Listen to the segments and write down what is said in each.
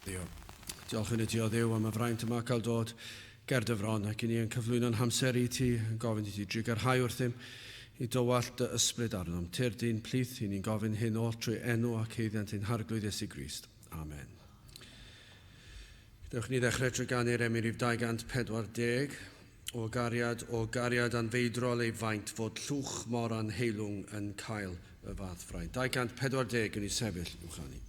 Diolch yn y ti o Dduw am y fraint yma cael dod ger dy fron ac i ni yn cyflwyno'n hamser i ti, yn gofyn i ti drugarhau wrthym i dywallt dy ysbryd arnom. Tyr di'n plith i ni'n gofyn hyn oll trwy enw ac haeddiant ein Harglwydd Iesu Grist. Amen. Dewch ni ddechrau trwy ganu'r emyn rhif 240. O gariad, o gariad anfeidrol ei faint, fod llwch mor anheilwng yn cael y fath fraint. 240 yn ei sefyll i'w chanu.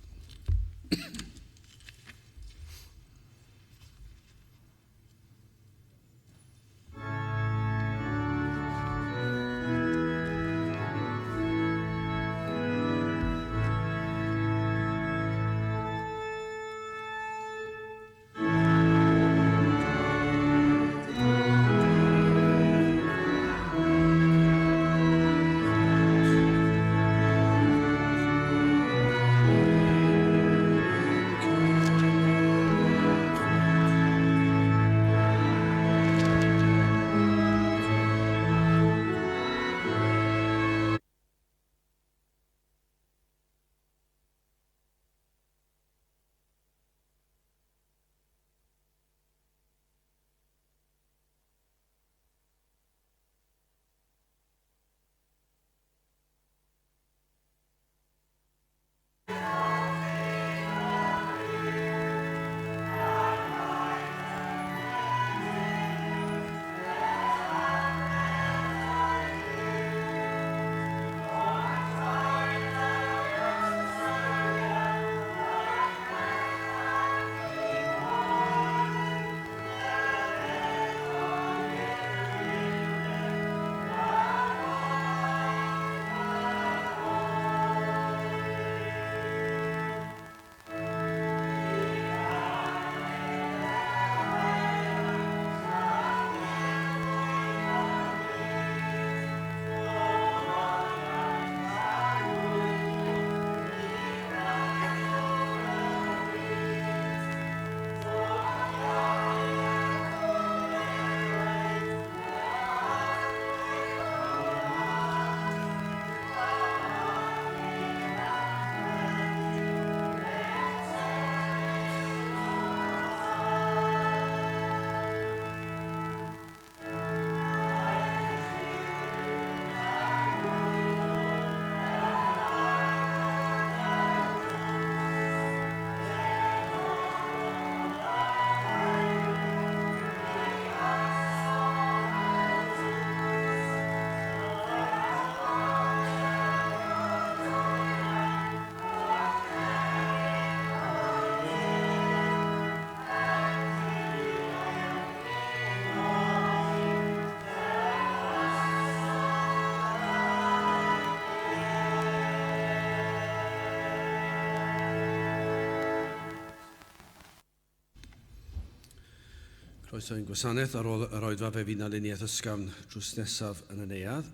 Croeso i'n gwasanaeth ar ôl yr oedfa fe fydd 'na luniaeth ysgafn drws nesaf yn y neuadd.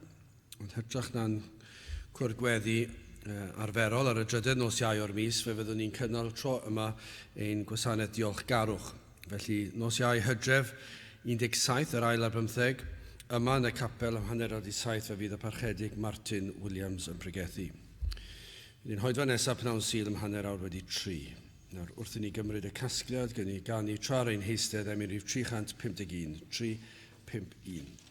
Ond hytrach na'n cwrdd gweddi arferol ar y drydedd nos Iau o'r mis, fe fyddwn ni'n cynnal tro yma ein gwasanaeth diolchgarwch. Felly, nos Iau Hydref 17, yr ail ar bymtheg, yma yn y capel am 7:30 fe fydd y Parchedig Martin Williams yn pregethu. Fydd ein hoedfa nesaf pnawn Sul am 3:30. Nawr, wrth i ni gymryd y casgliad, gen i ganu tra ar ein heistedd emyn rhif 351, 351.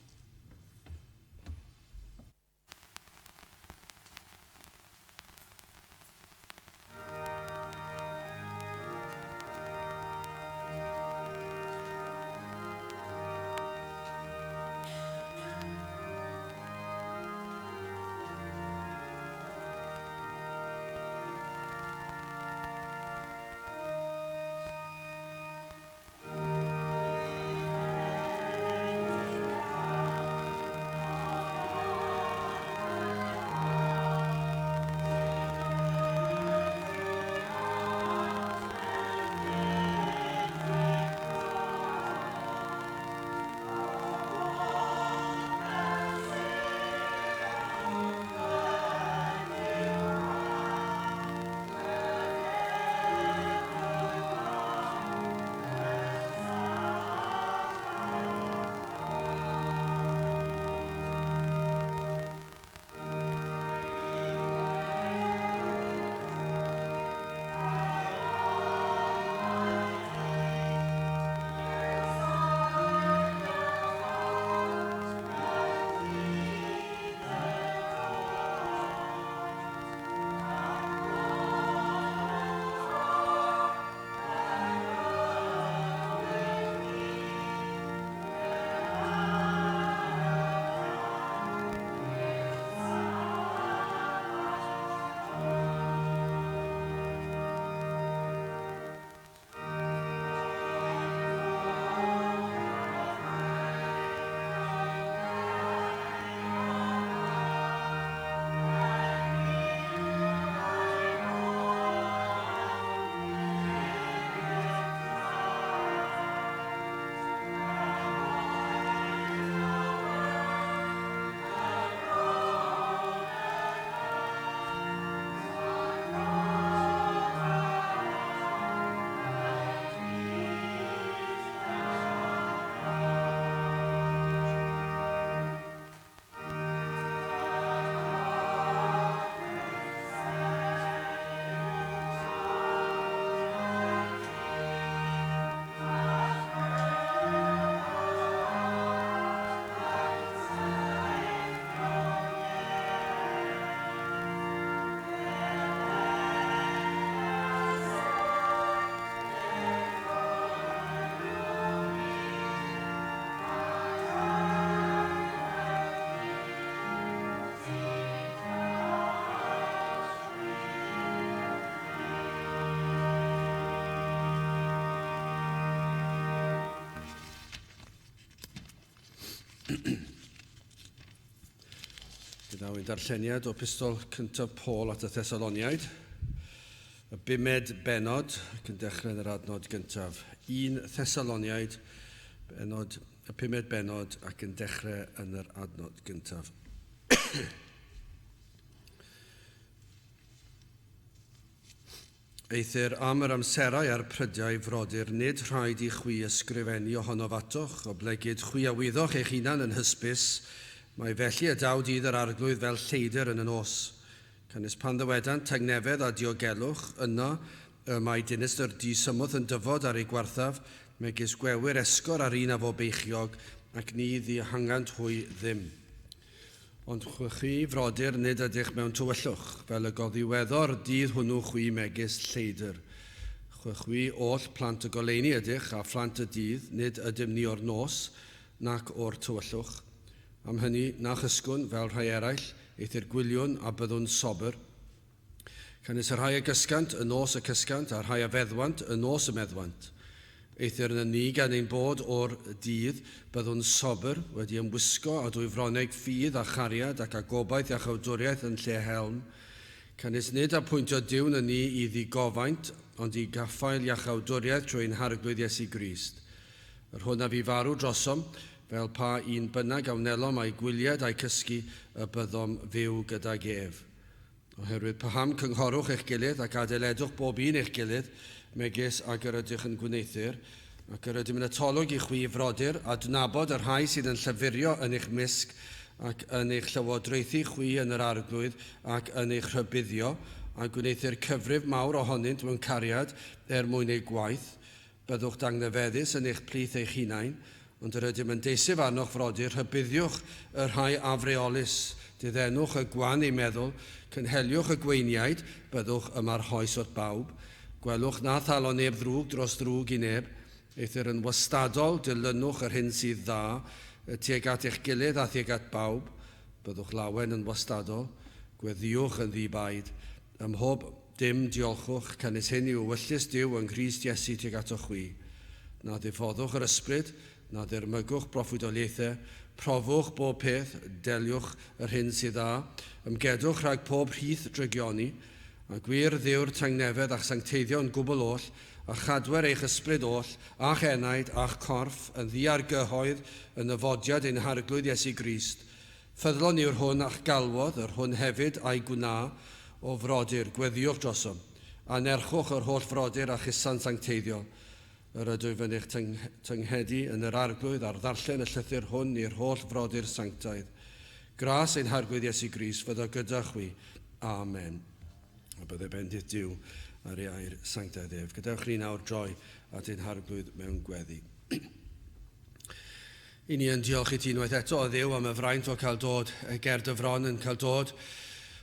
Gyda ein darlleniad o pistol cyntaf Paul at y Thessaloniaid, y bumed benod, ac yn dechrau yn yr adnod gyntaf. 1 Thessaloniaid, benod, y pumed benod, ac yn dechrau yn yr adnod gyntaf. Eithr am yr amserau a'r prydiau, frodyr, nid rhaid i chwi ysgrifennu ohonof atoch, oblegid chwi a wyddoch eich hunan yn hysbys, mai felly y daw dydd yr Arglwydd fel lleidr yn y nos. Canys pan ddywedant tangnefedd a diogelwch, yno y mae dinistr disymwth yn dyfod ar ei gwarthaf, megis gwewyr esgor ar un a fo beichiog, ac ni ddihangant hwy ddim. Ond chwi, frodyr, nid ydych mewn tywyllwch, fel y goddiweddor dydd hwnnw chwi megis lleidr. Chwi oll plant y goleuni ydych, a phlant y dydd, nid ydym ni o'r nos, nac o'r tywyllwch. Am hynny, na chysgwn, fel rhai eraill, eithr gwyliwn a byddwn sobr. Canys y rhai a gysgant, y nos y cysgant, a'r rhai a feddwant, y nos y meddwant. Eithr yn y ni gan ein bod o'r dydd, byddwn sobr, wedi ymwisgo â dwy froneg ffydd a chariad ac â gobaith iachawdwriaeth yn lle helm. Canys nid apwyntio Duw'n y ni i ddigofaint, ond i gaffael iachawdwriaeth trwy ein Harglwydd Iesu Grist. Yr hwn a fu farw drosom, fel pa un bynnag a wnelom a'i gwylied a'i cysgu, y byddom fyw gydag ef. Oherwydd paham cynghorwch eich gilydd ac adeiledwch bob un eich gilydd, megis ag yr ydych yn gwneuthur, ac yr ydym yn atolwg i chwi, frodyr, adnabod y rhai sydd yn llyfurio yn eich mysg ac yn eich llywodraethu chwi yn yr Arglwydd ac yn eich rhybuddio, a gwneuthur cyfrif mawr ohonynt mewn cariad er mwyn eu gwaith. Byddwch dangnefeddus yn eich plith eich hunain, ond yr ydym yn deisyf arnoch frodyr, rhybuddiwch y rhai afreolus, diddenwch y gwan eu meddwl, cynheliwch y gweiniaid, byddwch ymarhoes wrth bawb. Gwelwch na thalo neb ddrwg dros ddrwg i neb, eithr yn wastadol dilynwch yr hyn sydd dda, tuag at eich gilydd a thuag at bawb. Byddwch lawen yn wastadol, gweddïwch yn ddi-baid. Ym mhob dim diolchwch, canys hyn yw ewyllys Duw yng Nghrist Iesu tuag atoch chwi. Na ddiffoddwch yr ysbryd, na ddirmygwch broffwydoliaethau, profwch bob peth, deliwch yr hyn sydd dda, ymgedwch rhag pob rhith drygioni, a gwir Dduw'r tangnefedd a'ch sancteiddio yn gwbl oll, a chadwer eich ysbryd oll, a'ch enaid, a'ch corff, yn ddiargyhoedd yn nyfodiad ein Harglwydd Iesu Grist. Ffyddlon yw'r hwn a'ch galwodd, yr hwn hefyd a'i gwna, o frodyr, gweddïwch drosom. Anerchwch yr holl frodyr a chusan sancteiddiol. Yr ydwyf yn eich tynghedu yn yr Arglwydd ar ddarllen y llythyr hwn i'r holl frodyr sanctaidd. Gras ein Harglwydd Iesu Grist fyddo gyda chwi. Amen. A bydde bendith Duw ar ei air sanctaidd ef. Gadewch ni nawr droi at ein Harglwydd mewn gweddi. I ni yn diolch i ti unwaith eto, o Dduw, am y fraint o cael dod ger dy fron, yn cael dod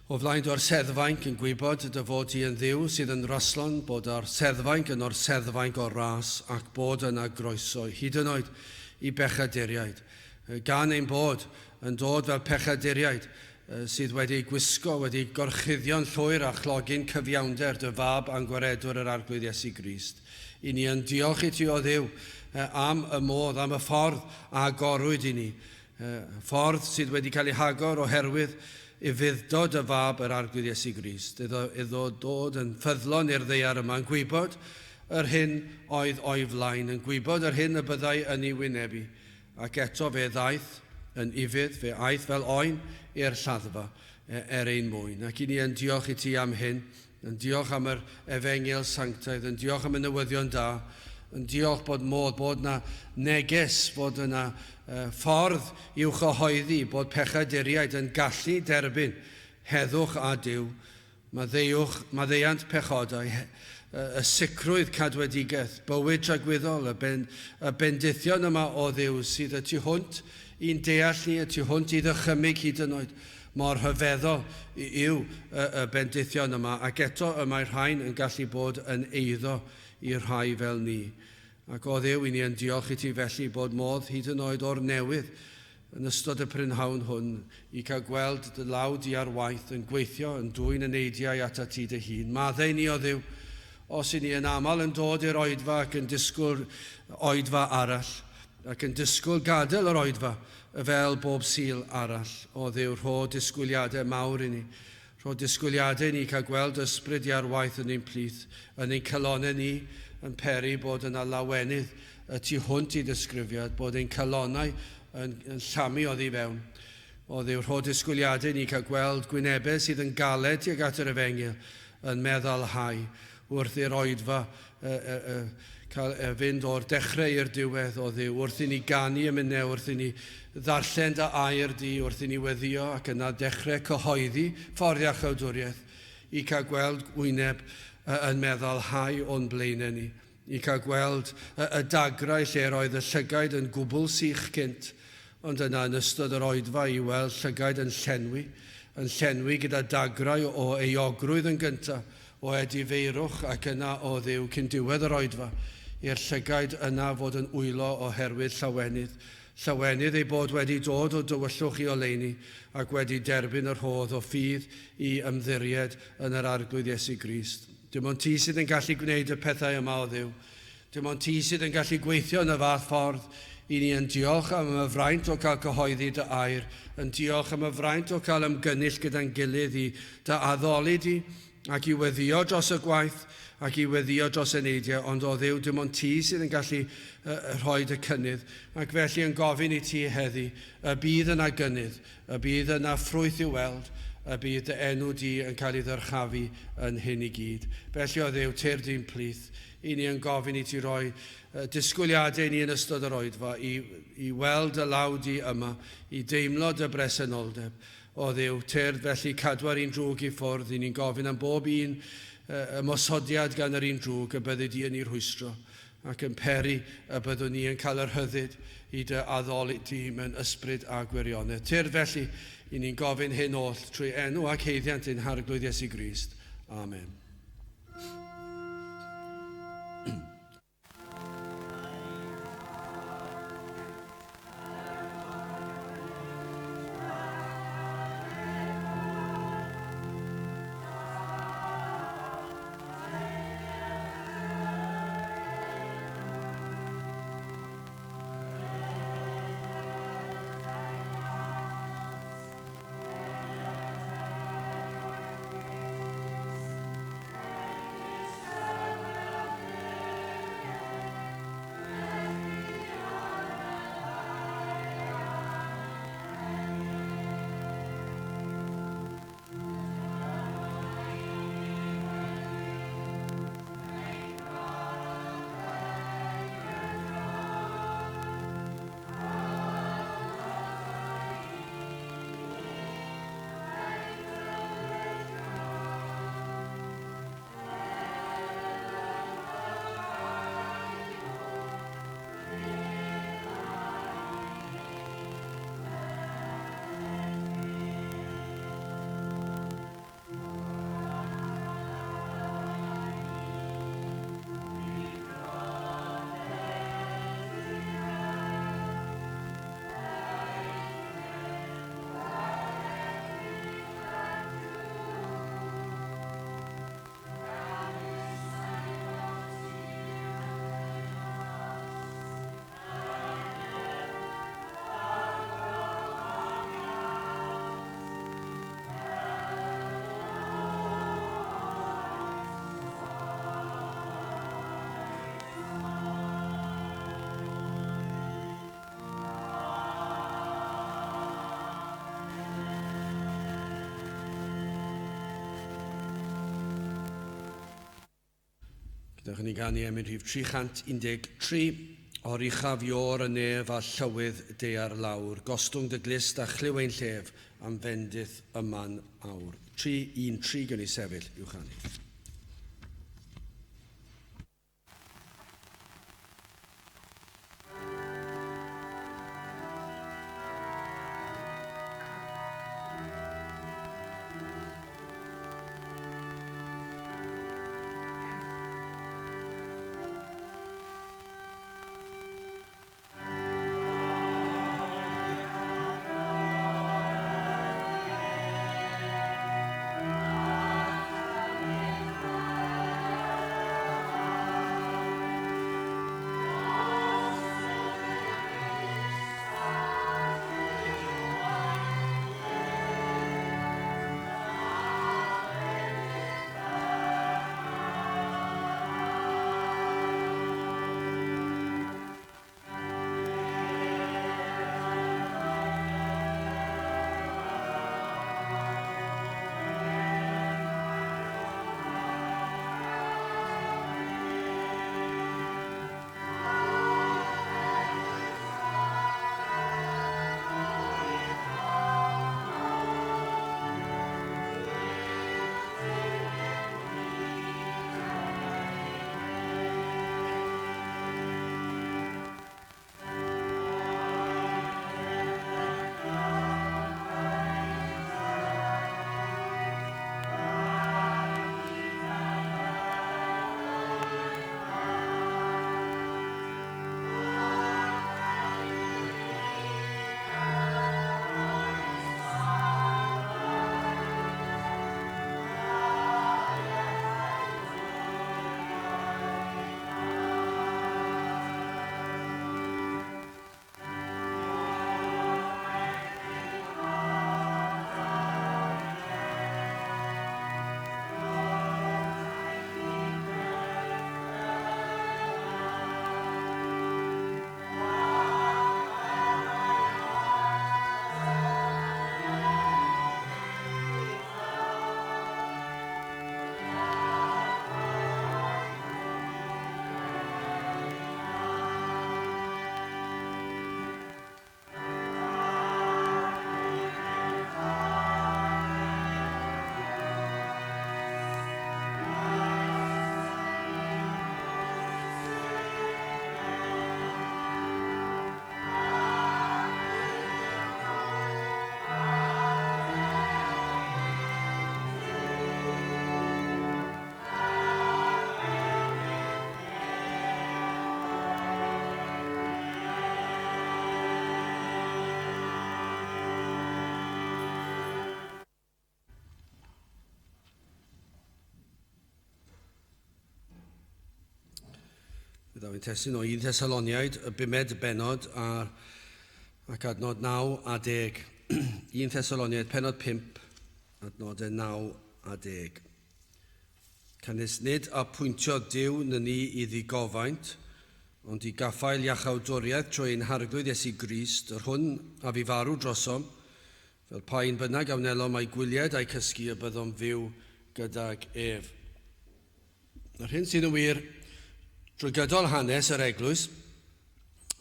o flaen dy orseddfainc, yn gwybod dy fod ti yn Dduw sydd yn raslon, bod ar seddfainc yn orseddfainc o ras, ac bod yna groeso, hyd yn oed i bechaduriaid. Gan ein bod yn dod fel pechaduriaid sydd wedi eu gwisgo, wedi gorchuddio'n llwyr â chlogyn cyfiawnder dy Fab a'n Gwaredwr yr Arglwydd Iesu Grist. I ni yn diolch i ti, o Dduw, am y modd, am y ffordd a agorwyd i ni, ffordd sydd wedi cael ei hagor oherwydd ufudd-dod y Fab yr Arglwydd Iesu Grist, iddo, iddo dod yn ffyddlon i'r ddaear yma, yn gwybod yr hyn oedd o'i flaen, yn gwybod yr hyn y byddai yn ei wynebu, ac eto fe ddaeth yn ufudd, fe aeth fel oen i'r lladdfa er ein mwyn. Ac i ni yn diolch i ti am hyn, yn diolch am yr efengyl sanctaidd, yn diolch am y newyddion da, yn diolch bod modd, bod yna neges, bod yna ffordd i'w chyhoeddi, bod pechaduriaid yn gallu derbyn heddwch â Duw, maddeuwch, maddeuant pechodau, y sicrwydd cadwedigaeth, bywyd tragwyddol, y, ben, y bendithion yma o Dduw sydd y tu hwnt i'n deall ni, y tu hwnt i ddychymyg hyd yn oed. Mor rhyfeddol yw y, y bendithion yma, ac eto y mae rhain yn gallu bod yn eiddo i'r rhai fel ni. Ac o Dduw, i ni yn diolch i ti felly bod modd hyd yn oed o'r newydd yn ystod y prynhawn hwn i cael gweld dy law di ar waith yn gweithio yn dwyn y neidiau atat ti dy hun. Maddau ni, o Dduw, os i ni yn aml yn dod i'r oedfa ac yn disgwyl oedfa arall. ac yn disgwyl gadael yr oedfa fel bob Sul arall. O Dduw, rho disgwyliadau mawr i ni. Rho disgwyliadau i ni cael gweld ysbryd i ar waith yn ein plith, yn ein calonau ni, yn peri bod yna lawenydd y tu hwnt i ddisgrifiad, bod ein calonau yn llamu oddi fewn. O Dduw, rho disgwyliadau i ni cael gweld gwynebau sydd yn galed tuag at yr efengyl yn meddalhau wrth i'r oedfa cael fynd o'r dechrau i'r diwedd, o Dduw, wrth i ni ganu emynau, wrth i ni ddarllen dy air di, wrth i ni weddio ac yna dechrau cyhoeddi ffordd iachawdwriaeth, i cael gweld wyneb yn meddalhau o'n blaenau ni, i cael gweld y dagrau lle roedd y llygaid yn gwbl sych cynt, ond yna yn ystod yr oedfa i weld llygaid yn llenwi gyda dagrau o euogrwydd yn gyntaf, o edifeirwch ac yna o Dduw cyn diwedd yr oedfa, i'r llygaid yna fod yn wylo oherwydd llawenydd. Llawenydd ei bod wedi dod o dywyllwch i oleuni ac wedi derbyn yr rhodd o ffydd i ymddiried yn yr Arglwydd Iesu Grist. Dim ond ti sydd yn gallu gwneud y pethau yma, o Dduw. Dim ond ti sydd yn gallu gweithio yn y fath ffordd. I ni yn diolch am y fraint o cael cyhoeddi dy air, yn diolch am y fraint o cael ymgynnull gyda'n gilydd i dy addoli di, ac i weddio dros y gwaith, ac i weddio dros eneidiau, ond o Dduw, dim ond ti sydd yn gallu rhoi y cynnydd. Ac felly yn gofyn i ti heddi, y bydd yna gynnydd, y bydd yna ffrwyth i'w weld, y bydd dy enw di yn cael ei ddyrchafu yn hyn i gyd. Felly o Dduw, tyrd i'n plith, i ni yn gofyn i ti roi disgwyliadau i ni yn ystod yr oedfa, i weld y law di yma, i deimlo dy bresenoldeb. O Dduw, tyrd felly cadwa'r un drwg i ffwrdd, i ni'n gofyn am bob un ymosodiad gan yr un drwg y byddi di yn ei rhwystro, ac yn peri y byddwn ni yn cael yr rhyddid i dy addoli di mewn ysbryd a gwirionedd. Tyrd felly, i ni'n gofyn hyn oll trwy enw ac haeddiant ein Harglwydd Iesu Grist. Amen. Gadewch i ni ganu emyn rhif 313, o'r uchaf iôr y nef a llywydd daear lawr, gostwng dy glust a chlyw ein llef am fendith yma'n awr. 313 gawn ni sefyll i'w chanu. Fe ddaw ein testun o 1 Thessaloniaid, y bumed bennod a'r, ac adnod 9 a 10. 1 Thessaloniaid, pennod 5, adnodau 9 a 10. Canys nid apwyntiodd Duw na ni i ddigofaint, ond i gaffael iachawdwriaeth trwy ein Harglwydd Iesu Grist, yr hwn a fu farw drosom, fel pa un bynnag a wnelom a'i gwylied a'i cysgu y byddom fyw gydag ef. Yr hyn sydd yn wir drwy gydol hanes yr eglwys,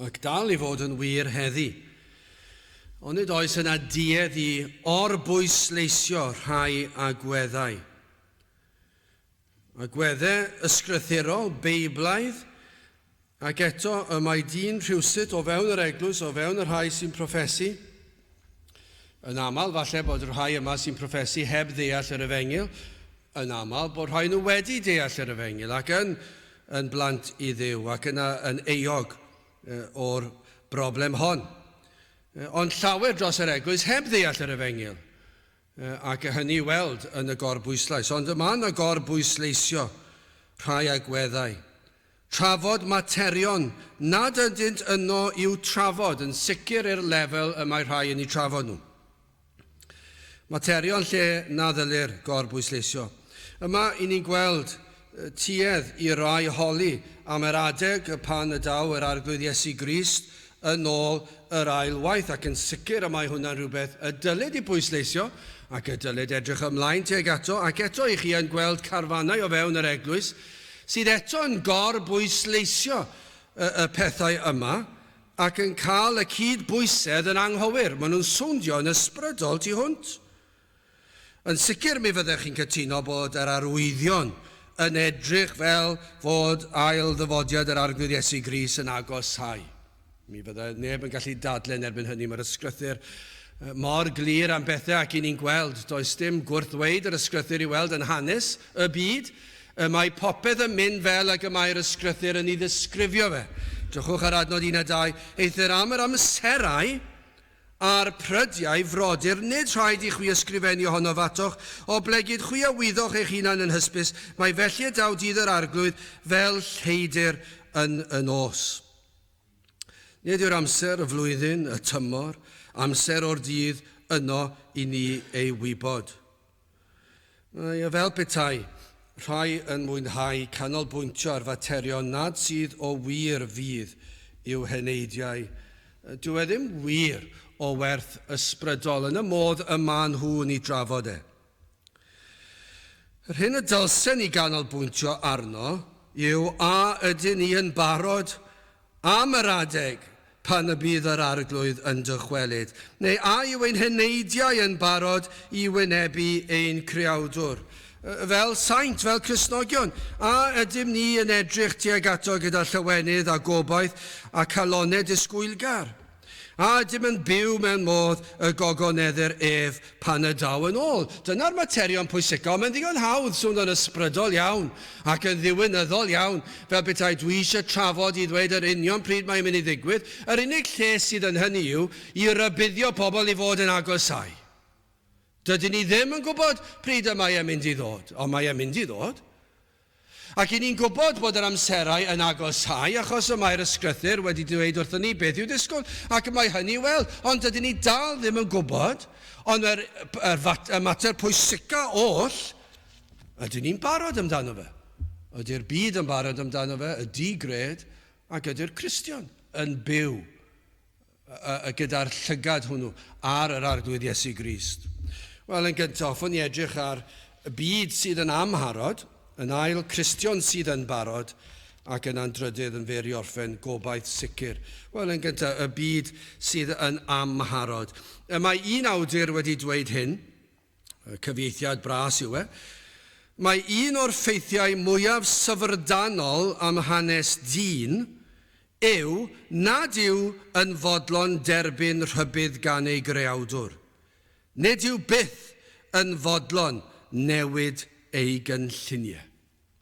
ac dal i fod yn wir heddi, onid oes yna duedd i orbwysleisio rhai agweddau. Agweddau ysgrythurol, Beiblaidd, ac eto y mae dyn rhywsut o fewn yr eglwys, o fewn y rhai sy'n proffesu. Yn aml, falle bod y rhai yma sy'n proffesu heb ddeall yr efengyl, yn aml bod rhai nhw wedi deall yr efengyl ac yn, yn blant i Dduw ac yna yn euog o'r broblem hon. Ond llawer dros yr eglwys heb ddeall yr efengyl ac hynny i weld yn y gorbwyslais. Ond y mae yna gorbwysleisio rhai agweddau. Trafod materion nad ydynt yno i'w trafod, yn sicr i'r lefel y mae rhai yn eu trafod nhw. Materion lle na ddylir gorbwysleisio. Yma, i ni'n gweld tuedd i rai holi am yr adeg pan y daw yr Arglwydd Iesu Grist yn ôl yr ail waith, ac yn sicr y mae hwnna'n rhywbeth y dylid ei bwysleisio ac y dylid edrych ymlaen tuag ato, ac eto i chi yn gweld carfanau o fewn yr eglwys sydd eto yn gor-bwysleisio y, y pethau yma ac yn cael y cyd-bwysedd yn anghywir. Maen nhw'n sowndio yn ysbrydol tu hwnt. Yn sicr mi fyddech chi'n cytuno bod yr arwyddion yn edrych fel fod ail ddyfodiad yr Arglwydd Iesu Grist yn agosáu. Mi fydde neb yn gallu dadle yn erbyn hynny. Mae'r ysgrythur mor glir am bethau ac i ni'n gweld, does dim gwrthddweud yr ysgrythur i weld yn hanes y byd. Y mae popeth yn mynd fel ag y mae'r ysgrythur yn ei ddisgrifio fe. Drychwch ar adnod 1 a 2. Eithr am yr amserau, A'r prydiau, frodyr, nid rhaid i chwi ysgrifennu ohonof atoch, oblegid chwi a wyddoch eich hunain yn hysbys, mai felly y daw dydd yr Arglwydd fel lleidr yn y nos. Nid yw'r amser, y flwyddyn, y tymor, amser o'r dydd yno i ni ei wybod. Mae e fel petai rhai yn mwynhau canolbwyntio ar faterion nad sydd o wir fudd i'w heneidiau. Dyw e ddim wir o werth ysbrydol yn y modd y maen nhw'n ei drafod e. Yr hyn y dylsen ni ganolbwyntio arno yw a ydyn ni yn barod Am yr adeg pan y bydd yr Arglwydd yn dychwelyd, neu a yw ein heneidiau yn barod i wynebu ein Creawdwr? Fel saint, fel Cristnogion, a ydym ni yn edrych tuag ato gyda llawenydd a gobaith a calonnau disgwylgar? A ydym yn byw mewn modd y gogoneddir ef pan y daw yn ôl? Dyna'r materion pwysica, ond mae'n ddigon hawdd swnio'n ysbrydol iawn ac yn ddiwinyddol iawn, fel petai dwi eisiau trafod i ddweud yr union pryd mae'n mynd i ddigwydd. Yr unig lle sydd yn hynny yw i rybuddio pobl i fod yn agosáu. Dydyn ni ddim yn gwybod pryd y mae e'n mynd i ddod, ond mae e'n mynd i ddod. Ac 'y ni'n gwybod bod yr amserau yn agosáu achos y mae'r Ysgrythur wedi dweud wrthon ni beth i'w ddisgwyl, ac y mae hynny i'w weld, ond dydyn ni dal ddim yn gwybod, ond yr, yr, y mater pwysica oll, ydyn ni'n barod amdano fe? Ydy'r byd yn barod amdano fe, y di-gred, ac ydy'r Cristion yn byw gyda'r llygad hwnnw ar yr Arglwydd Iesu Grist? Wel, yn gyntaf, hoffwn i edrych ar y byd sydd yn amharod, yn ail, Cristion sydd yn barod, ac yna'n drydydd yn fyr i orffen, gobaith sicr. Wel, yn gyntaf, y byd sydd yn amharod. Y mae un awdur wedi dweud hyn, y cyfieithiad bras yw e, mae un o'r ffeithiau mwyaf syfrdanol am hanes dyn yw nad yw yn fodlon derbyn rhybudd gan ei greawdwr. Nid yw byth yn fodlon newid ei gynlluniau.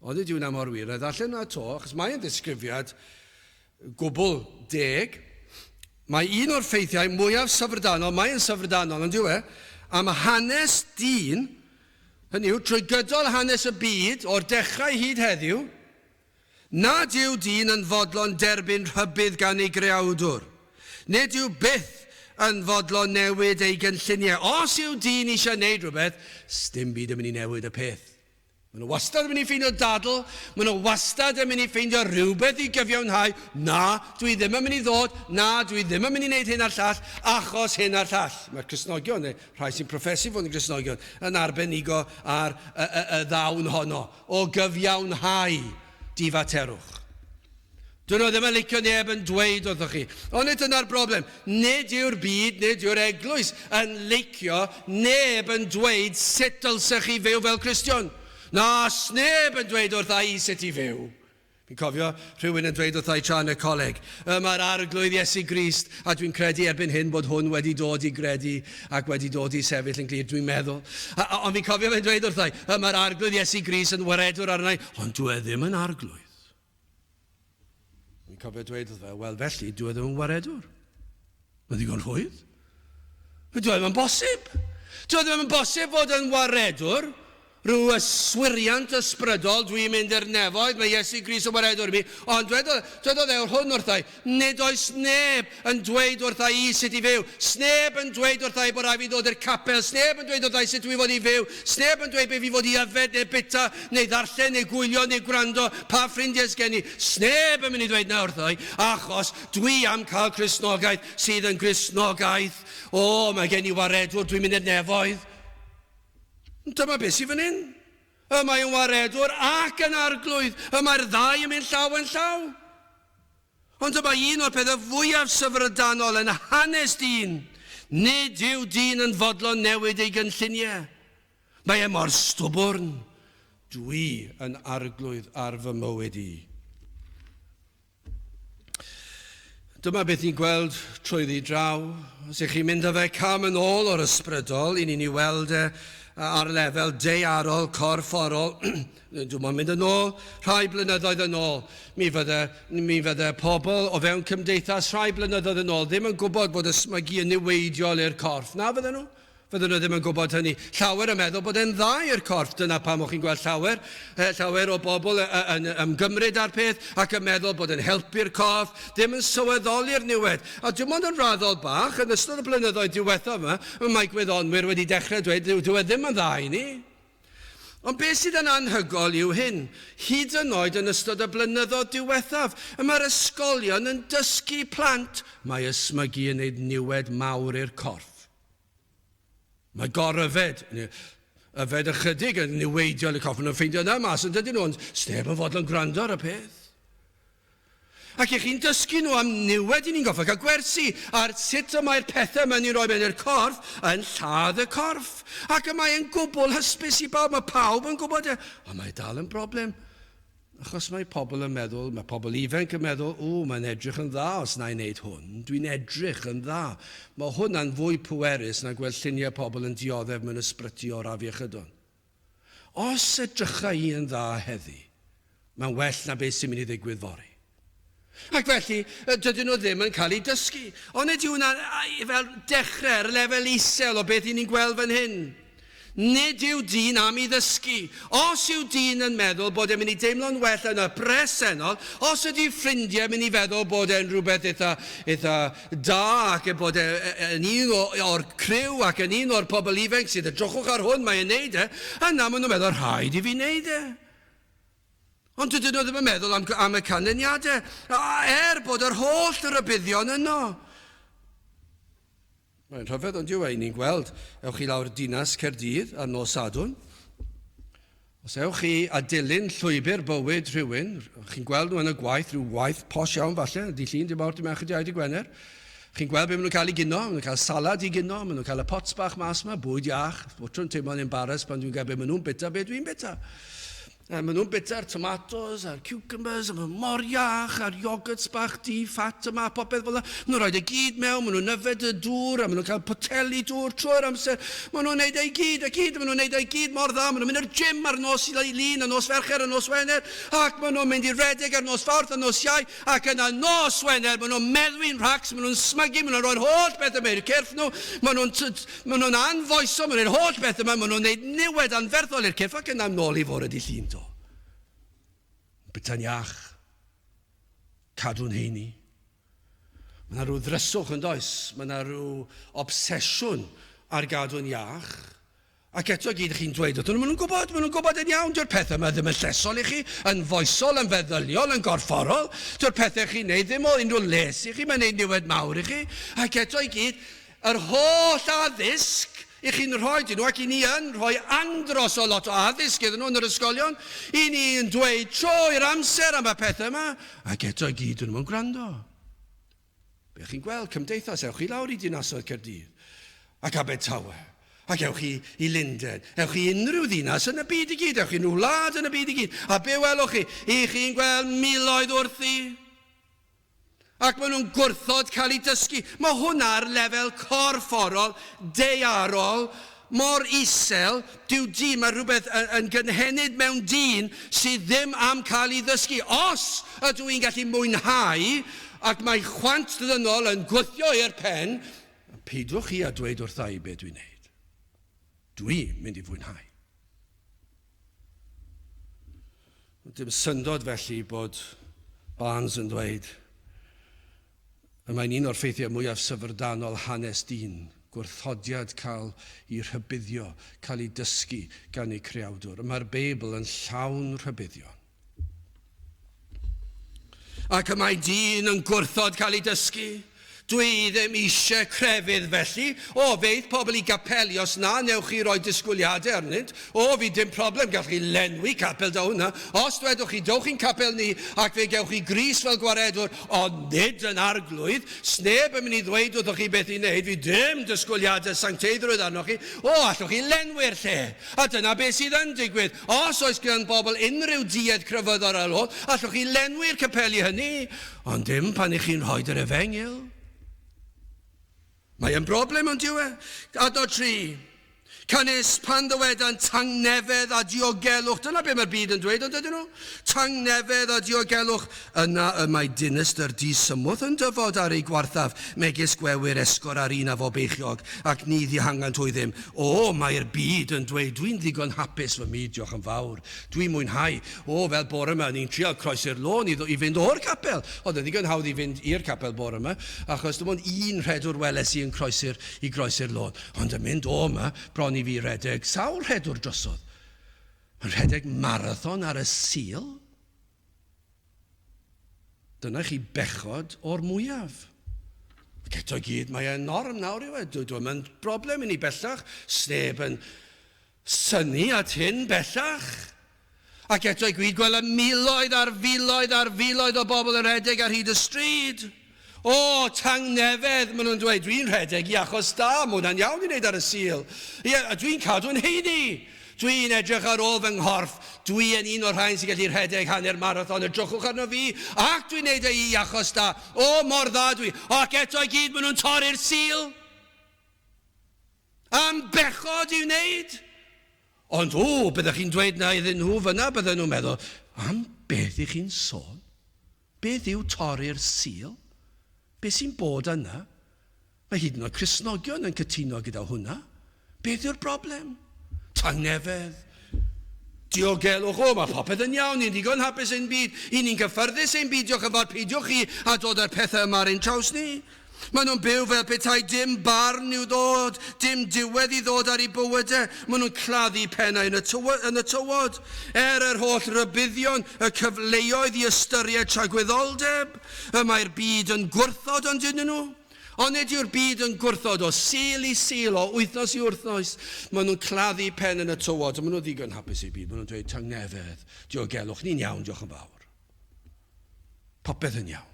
Onid yw hwnna mor wir? Na i ddarllen hwnna 'to, achos mae e'n ddisgrifiad gwbl deg. Mae un o'r ffeithiau mwyaf syfrdanol, mae e'n syfrdanol, ond yw e, am hanes dyn, hynny yw, trwy gydol hanes y byd, o'r dechrau hyd heddiw, Nad yw dyn yn fodlon derbyn rhybudd gan ei greawdwr. Nid yw byth yn fodlon newid ei gynlluniau. Os yw dyn eisiau gwneud rhywbeth, sdim byd yn mynd i newid y peth. Maen nhw wastad yn mynd i ffeindio dadl, maen nhw wastad yn mynd i ffeindio rhywbeth i gyfiawnhau, na, dwi ddim yn mynd i ddod, na, dwi ddim yn mynd i wneud hyn a'r llall, achos hyn a'r llall. Mae'r Cristnogion, neu rhai sy'n proffesu fod yn Gristnogion, yn arbenigo ar y, y, y ddawn honno o gyfiawnhau difaterwch. Dyn nhw ddim yn licio neb yn dweud wrthoch chi. Ond nid dyna'r broblem. Nid yw'r byd, nid yw'r eglwys yn licio neb yn dweud sut dylsech chi fyw fel Cristion. Na, sneb yn dweud wrtha i sut i fyw. Fi'n cofio rhywun yn dweud wrtha i tra yn y coleg, y mae'r Arglwydd Iesu Grist, a dwi'n credu erbyn hyn bod hwn wedi dod i gredu ac wedi dod i sefyll yn glir, dwi'n meddwl. A, a, ond fi'n cofio fe'n dweud wrtha i, y mae'r Arglwydd Iesu Grist yn waredwr arna i, ond dwi e ddim yn Arglwydd. Fi'n cofio dweud wrtho fe, wel felly, dwi e ddim yn waredwr. Mae'n ddigon rhwydd. Dwi e ddim yn bosib. Dwi e ddim yn bosib fod yn waredwr rhyw yswiriant ysbrydol, dwi'n mynd i'r nefoedd, mae Iesu Grist yn waredwr i mi, ond dwedodd, dwedodd e hwn wrtha i, Nid oes neb yn dweud wrtha i sut i fyw. Sneb yn dweud wrtha i bod rhaid fi ddod i'r capel. Sneb yn dweud wrtha i sut dwi fod i fyw. Sneb yn dweud be fi fod i yfed neu bita neu ddarllen neu gwylio neu gwrando, pa ffrindiau sgen i. Sneb yn mynd i ddweud na wrtha i, achos dwi am cael Cristnogaeth sydd yn Gristnogaeth. O, mae gen i waredwr, dwi'n mynd i'r nefoedd. Dyma beth sydd fan hyn. Y mae yn waredwr ac yn arglwydd. Y mae'r ddau yn mynd llaw yn llaw. Ond dyma un o'r pethau fwyaf syfrdanol yn hanes dyn. Nid yw dyn yn fodlon newid ei gynlluniau. Mae e mor stwbwrn. Dwi yn arglwydd ar fy mywyd i. Dyma beth ni'n gweld trwyddi draw. Os ych chi'n mynd â fe cam yn ôl o'r ysbrydol, i ni'n ei weld e ar lefel daearol, corfforol, Dwi'n mwyn mynd yn ôl rhai blynyddoedd yn ôl. Mi fydde, mi fydde pobl o fewn cymdeithas rhai blynyddoedd yn ôl ddim yn gwybod bod ysmygu yn niweidiol i'r corff. Na fydden nhw? Fydden nhw ddim yn gwybod hynny. Llawer yn meddwl bod e'n dda i'r corff. Dyna pam o'ch chi'n gweld llawer, llawer o bobl yn ymgymryd â'r peth ac yn meddwl bod e'n helpu'r corff, ddim yn sylweddoli'r niwed. A dim ond yn raddol bach, yn ystod y blynyddoedd diwethaf yma, mae gwyddonwyr wedi dechrau dweud, dyw e ddim yn dda i ni. Ond beth sydd yn anhygoel yw hyn, hyd yn oed yn ystod y blynyddoedd diwethaf, y mae'r ysgolion yn dysgu plant mae ysmygu yn wneud niwed mawr i'r corff. Mae goryfed, neu yfed ychydig yn niweidiol i'r corff, maen nhw'n ffeindio yna mas yn dydyn nhw, ond sneb yn fodlon gwrando ar y peth. Ac y'ch chi'n dysgu nhw am niwed, 'y ni'n gorfod cael gwersi ar sut y mae'r pethau yma ni'n rhoi mewn i'r corff yn lladd y corff. Ac y mae e'n gwbl hysbys i bawb, mae pawb yn gwybod e, ond mae dal yn broblem. Achos mae pobl yn meddwl, mae pobl ifanc yn meddwl, o, mae'n edrych yn dda os na i wneud hwn, dwi'n edrych yn dda. Mae hwnna'n fwy pwerus na gweld lluniau pobl yn dioddef mewn ysbryty o'r afiechydon. Os edrycha i yn dda heddi, mae'n well na beth sy'n mynd i ddigwydd fory. Ac felly, dydyn nhw ddim yn cael eu dysgu. Ond nid yw hwnna fel dechrau ar lefel isel o beth i ni'n gweld fan hyn. Nid yw dyn am i ddysgu. Os yw dyn yn meddwl bod e'n mynd i deimlo'n well yn y presennol, os ydy ffrindiau mynd i feddwl bod e'n rhywbeth eitha, eitha da ac bod e yn un o'r criw ac yn un o'r pobl ifanc sydd edrychwch ar hwn, mae e'n neud e, yna maen nhw'n meddwl rhaid i fi neud e. Ond dydyn nhw ddim yn meddwl am, am y canlyniadau, er bod yr holl rybuddion yno. Mae'n rhyfedd ond yw e, ni'n gweld, ewch chi lawr dinas Caerdydd ar nos Sadwrn, os ewch chi a dilyn llwybr bywyd rhywun, chi'n gweld nhw yn y gwaith, rhyw waith posh iawn falle, di llun, di mawrth, di mercher, di iau, di Gwener, chi'n gweld beth maen nhw'n cael i gino, maen nhw'n cael salad i gino, maen nhw'n cael y pots bach mas yma, bwyd iach, bob tro'n teimlo'n embarrassed pan dwi'n cael beth maen nhw'n bita, beth dwi'n bita. A maen nhw'n bita'r tomatoes a'r cucumbers, a maen mor iach, a'r yoghurts bach di ffat yma, a popeth fel yna. Maen nhw'n rhoi e gyd mewn, maen nhw'n yfed y dŵr, a maen nhw'n cael poteli dŵr trwy'r amser. Maen nhw'n neud ei gyd, a gyd, maen nhw'n neud ei gyd mor dda. Maen nhw'n mynd i'r gym ar nos Lun, a nos Fercher, a nos Wener, ac maen nhw'n mynd i redeg ar nos Fawrth, a nos Iau, Ac yna nos Wener, maen nhw'n meddwi'n rhacs, maen nhw'n smygu, maen nhw'n rhoi'r holl beth yma i'r cyrff nhw, maen nhw'n maen nhw'n anfoeso, maen nhw'n holl beth yma, maen nhw'n gwneud niwed anferthol i'r cyrff ac yna nôl i fore di llun to. Byta'n iach. Cadw'n heini. Mae yna rhyw ddryswch yn does, mae yna rhyw obsesiwn ar gadw'n iach. Ac eto gyd chi'n dweud wrthyn nhw, maen nhw'n gwybod, maen nhw'n gwybod yn iawn, dyw'r pethau yma ddim yn llesol i chi, yn foesol, yn feddyliol, yn gorfforol, dyw'r pethau chi'n neud ddim o unrhyw les i chi, mae'n neud niwed mawr i chi. Ac eto i gyd, yr holl addysg i chi'n rhoi dyn nhw, ac i ni yn rhoi andros o lot o addysg iddyn nhw yn yr ysgolion, i ni yn dweud trwy'r amser am y pethau yma, ac eto i gyd dyn nhw'n gwrando. Be chi'n gweld, cymdeithas, ewch chi lawr i dinasoedd Caerdydd ac Abertawe, ac ewch chi i Lundain, ewch chi unrhyw ddinas yn y byd i gyd, ewch chi unrhyw wlad yn y byd i gyd, a be welwch chi? I chi'n gweld miloedd wrthi. Ac maen nhw'n gwrthod cael eu dysgu. Mae hwnna ar lefel corfforol, daearol, mor isel, dyw dyn, mae rhywbeth yn gynhenid mewn dyn sydd ddim am cael ei ddysgu. Os ydw i'n gallu mwynhau, ac mae chwant ddynol yn gwthio i'r pen, peidiwch chi â dweud wrtha i be dwi'n neud. Dwi'n mynd i fwynhau. Dim syndod felly bod Barnes yn dweud, y mae'n un o'r ffeithiau mwyaf syfrdanol hanes dyn, gwrthodiad cael ei rhybuddio, cael ei dysgu gan ei creawdwr. Mae'r Beibl yn llawn rhybuddion. Ac y mae dyn yn gwrthod cael ei dysgu. Dwi ddim eisiau crefydd felly. O, feith pobl i gapeli, os na, newch chi roi disgwyliadau arnynt. O, fi dim problem, gallwch chi lenwi capel da hwnna. Os dwedwch chi, dowch i'n capel ni ac fe gewch chi Grist fel gwaredwr, ond nid yn arglwydd. Sneb yn mynd i ddweud wrthoch chi beth i wneud, fi dim disgwyliadau sancteiddrwydd arnoch chi. O, allwch chi lenwi'r lle. A dyna beth sydd yn digwydd. Os oes gan bobl unrhyw duedd crefyddol ar ôl, allwch chi lenwi'r capeli hynny, ond dim pan ych chi'n rhoi yr efengyl. Mae yn broblem, ond yw e? Adnod 3. Canys pan ddywedan tangnefedd a diogelwch, dyna be mae'r byd yn dweud, ond ydyn nhw? Tangnefedd a diogelwch, yna y mae dinistr disymwth yn dyfod ar ei gwarthaf, megis gwewyr esgor ar un a fo beichiog, ac ni ddihangant hwy ddim. O, mae'r byd yn dweud, dwi'n ddigon hapus fy myd, diolch yn fawr. Dwi'n mwynhau. O, fel bore yma, ni'n trial croesi'r lôn i, i fynd o'r capel. Oedd yn ddigon hawdd i fynd i'r capel bore yma, achos dim ond un rhedwr weles i yn croesi'r, i groesi'r lôn. Ond yn mynd o yma, bron i fi redeg sawl rhedwr drosodd. Yn rhedeg marathon ar y Sul? Dyna chi bechod o'r mwyaf. Ac eto i gyd, mae e'n norm nawr yw e. Dwi yn broblem i ni bellach. Sneb yn synnu at hyn bellach. Ac eto i gyd, gweld y miloedd ar filoedd ar filoedd o bobl yn rhedeg ar hyd y stryd. O, tangnefedd, maen nhw'n dweud, dwi'n rhedeg i achos da, mae hwnna'n iawn i wneud ar y Sul. Ie, a dwi'n cadw'n heini. Dwi'n edrych ar ôl fy nghorff. Dwi yn un o'r rhain sy'n gallu rhedeg hanner marathon, edrychwch arno fi, ac dwi'n neud e i achos da. O, mor dda dwi. Ac eto i gyd, maen nhw'n torri'r Sul. Am bechod i'w wneud. Ond o, byddech chi'n dweud na iddyn nhw fyna, bydden nhw'n meddwl, am beth i chi'n sôn? Beth yw torri'r Sul? Beth sy'n bod yna? Mae hyd yn oed Cristnogion yn cytuno gyda hwnna. Beth yw'r broblem? Tangnefedd, diogelwch, o, mae popeth yn iawn, ni'n ddigon hapus ein byd, i ni'n gyffyrddus ein byd, diolch yn fawr, peidiwch chi a dod â'r pethau yma ar ein traws ni. Maen nhw'n byw fel petai dim barn i'w ddod, dim diwedd i ddod ar eu bywydau. Maen nhw'n claddu pennau yn y, yn y tywod. Er yr holl rybuddion, y cyfleoedd i ystyried tragwyddoldeb, y mae'r byd yn gwrthod ond ydyn nhw. Ond nid yw'r byd yn gwrthod o Sul i Sul, o wythnos i wythnos. Maen nhw'n claddu pen yn y tywod, a maen nhw'n ddigon hapus eu byd. Maen nhw'n dweud, tangnefedd, diogelwch, ni'n iawn, diolch yn fawr. Popeth yn iawn.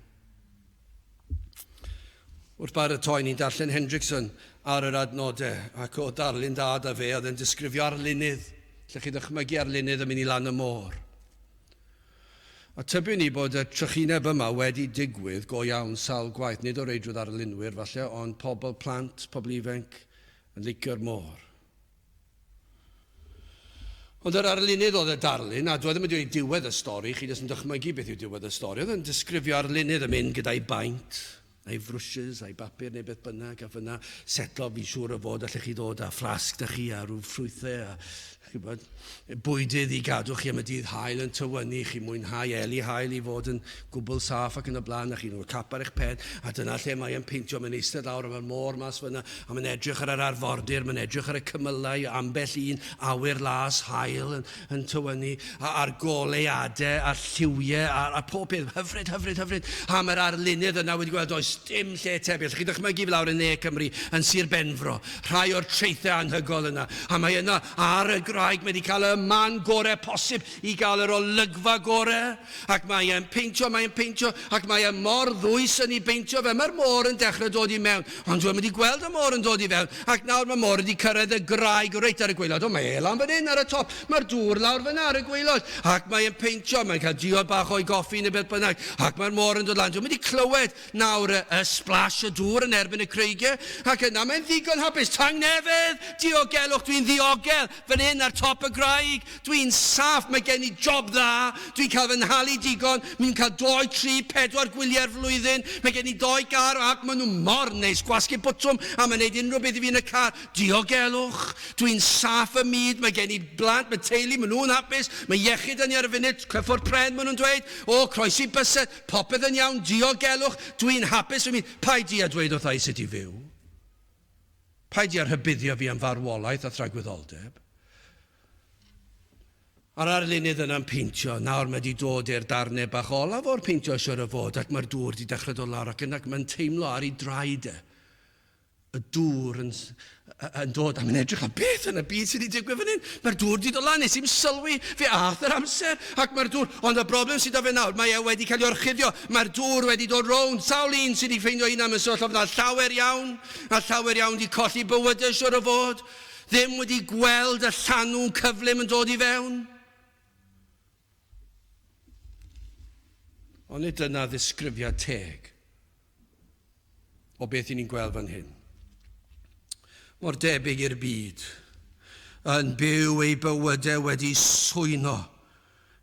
Wrth baratoi, ni'n darllen Hendrickson ar yr adnodau, ac o darlun da da fe, oedd yn disgrifio arlunydd. Lle chi ddychmygu arlunydd yn mynd i lan y môr. A tybiwn ni bod y trychineb yma wedi digwydd go iawn sawl gwaith, nid o reidrwydd arlunwyr falle, ond pobl, plant, pobl ifanc yn licio'r môr. Ond yr arlunydd oedd y darlun, a dwi ddim yn dweud diwedd y stori, chi jyst yn dychmygu beth yw diwedd y stori. Oedd yn disgrifio arlunydd yn mynd gyda'i baent. A'i frwsys, a'i bapur neu beth bynnag, a fyna setlo fi'n siŵr o fod allech chi ddod â fflasg da chi a rhyw ffrwythau a chybod, bwydydd i gadw chi am y dydd hael yn tywynnu, chi mwynhau eli hael i fod yn gwbl saff ac yn y blaen, a chi'n rhoi cap ar eich pen, a dyna lle mae e'n peintio, mae'n eistedd lawr a mae'r môr mas fyna, a mae'n edrych ar yr arfordir, mae'n edrych ar y cymylau, ambell un awyr las hael yn, yn tywynnu, a, a'r goleuadau, a'r lliwiau, a, a pob peth, hyfryd, hyfryd, hyfryd. A mae'r arlunydd yna wedi gweld, does dim lle tebyg. Allwch chi ddychmygu fel lawr yn ne Cymru, yn Sir Benfro, rhai o'r traethau anhygoel yna. A mae yna ar y graig, mae wedi cael y man gorau posib i gael yr olygfa gorau. Ac mae e'n peintio, mae e'n peintio, ac mae e mor ddwys yn ei beintio fe. Mae'r môr yn dechrau dod i mewn, ond dwi'm wedi gweld y môr yn dod i fewn, ac nawr mae môr wedi cyrraedd y graig reit ar y gwaelod. O, mae e lan fan hyn ar y top, mae'r dŵr lawr fyna ar y gwaelod, ac mae e'n peintio, mae'n cael diod bach o'i goffi neu beth bynnag, ac mae'r môr yn dod lan. Dwi'm wedi clywed nawr y, y splash y dŵr yn erbyn y creigiau, ac yna mae'n ddigon hapus. Tangnefedd, diogelwch, dwi'n ddiogel fan hyn ar top y graig. Dwi'n saff, mae gen i job dda, dwi'n cael fy nhalu digon, mi'n cael dou, tri, pedwar gwyliau'r flwyddyn, mae gen i dou gar ac maen nhw mor neis, gwasgu botwm a mae'n neud unrhyw beth i fi yn y car. Diogelwch, dwi'n saff ym myd, mae gen i blant, mae teulu, maen nhw'n hapus, mae iechyd yn i ar y funud, cyffwrdd pren maen nhw'n dweud, o, croesi bysedd, popeth yn iawn, diogelwch, dwi'n hapus fy myd. Paid di a dweud wrtha i sut i fyw. Paid di a rhybuddio fi am farwolaeth a thragwyddoldeb. A'r arlunydd yna'n peintio, nawr mae wedi dod i'r darnau bach olaf o'r peintio siwr o fod, ac mae'r dŵr wedi dechrau dod lawr ac yna mae'n teimlo ar ei draed e. Y dŵr yn, yn dod, a mae'n edrych ar beth yn y byd sydd wedi digwydd fan hyn. Mae'r dŵr wedi dod lan, nes i'm sylwi, fe ath yr amser, ac mae'r dŵr, ond y broblem sydd â fe nawr, mae e wedi cael ei orchuddio, mae'r dŵr wedi dod rownd, sawl un sydd wedi ffeindio hunan mewn sefyllfa fel 'na, llawer iawn, a llawer iawn wedi colli bywydau siwr o fod. Ddim wedi gweld y llanw'n cyflym yn dod i fewn. Ond nid dyna ddisgrifiad teg o beth i ni'n gweld fan hyn. Mor debyg i'r byd, yn byw ei bywydau wedi swyno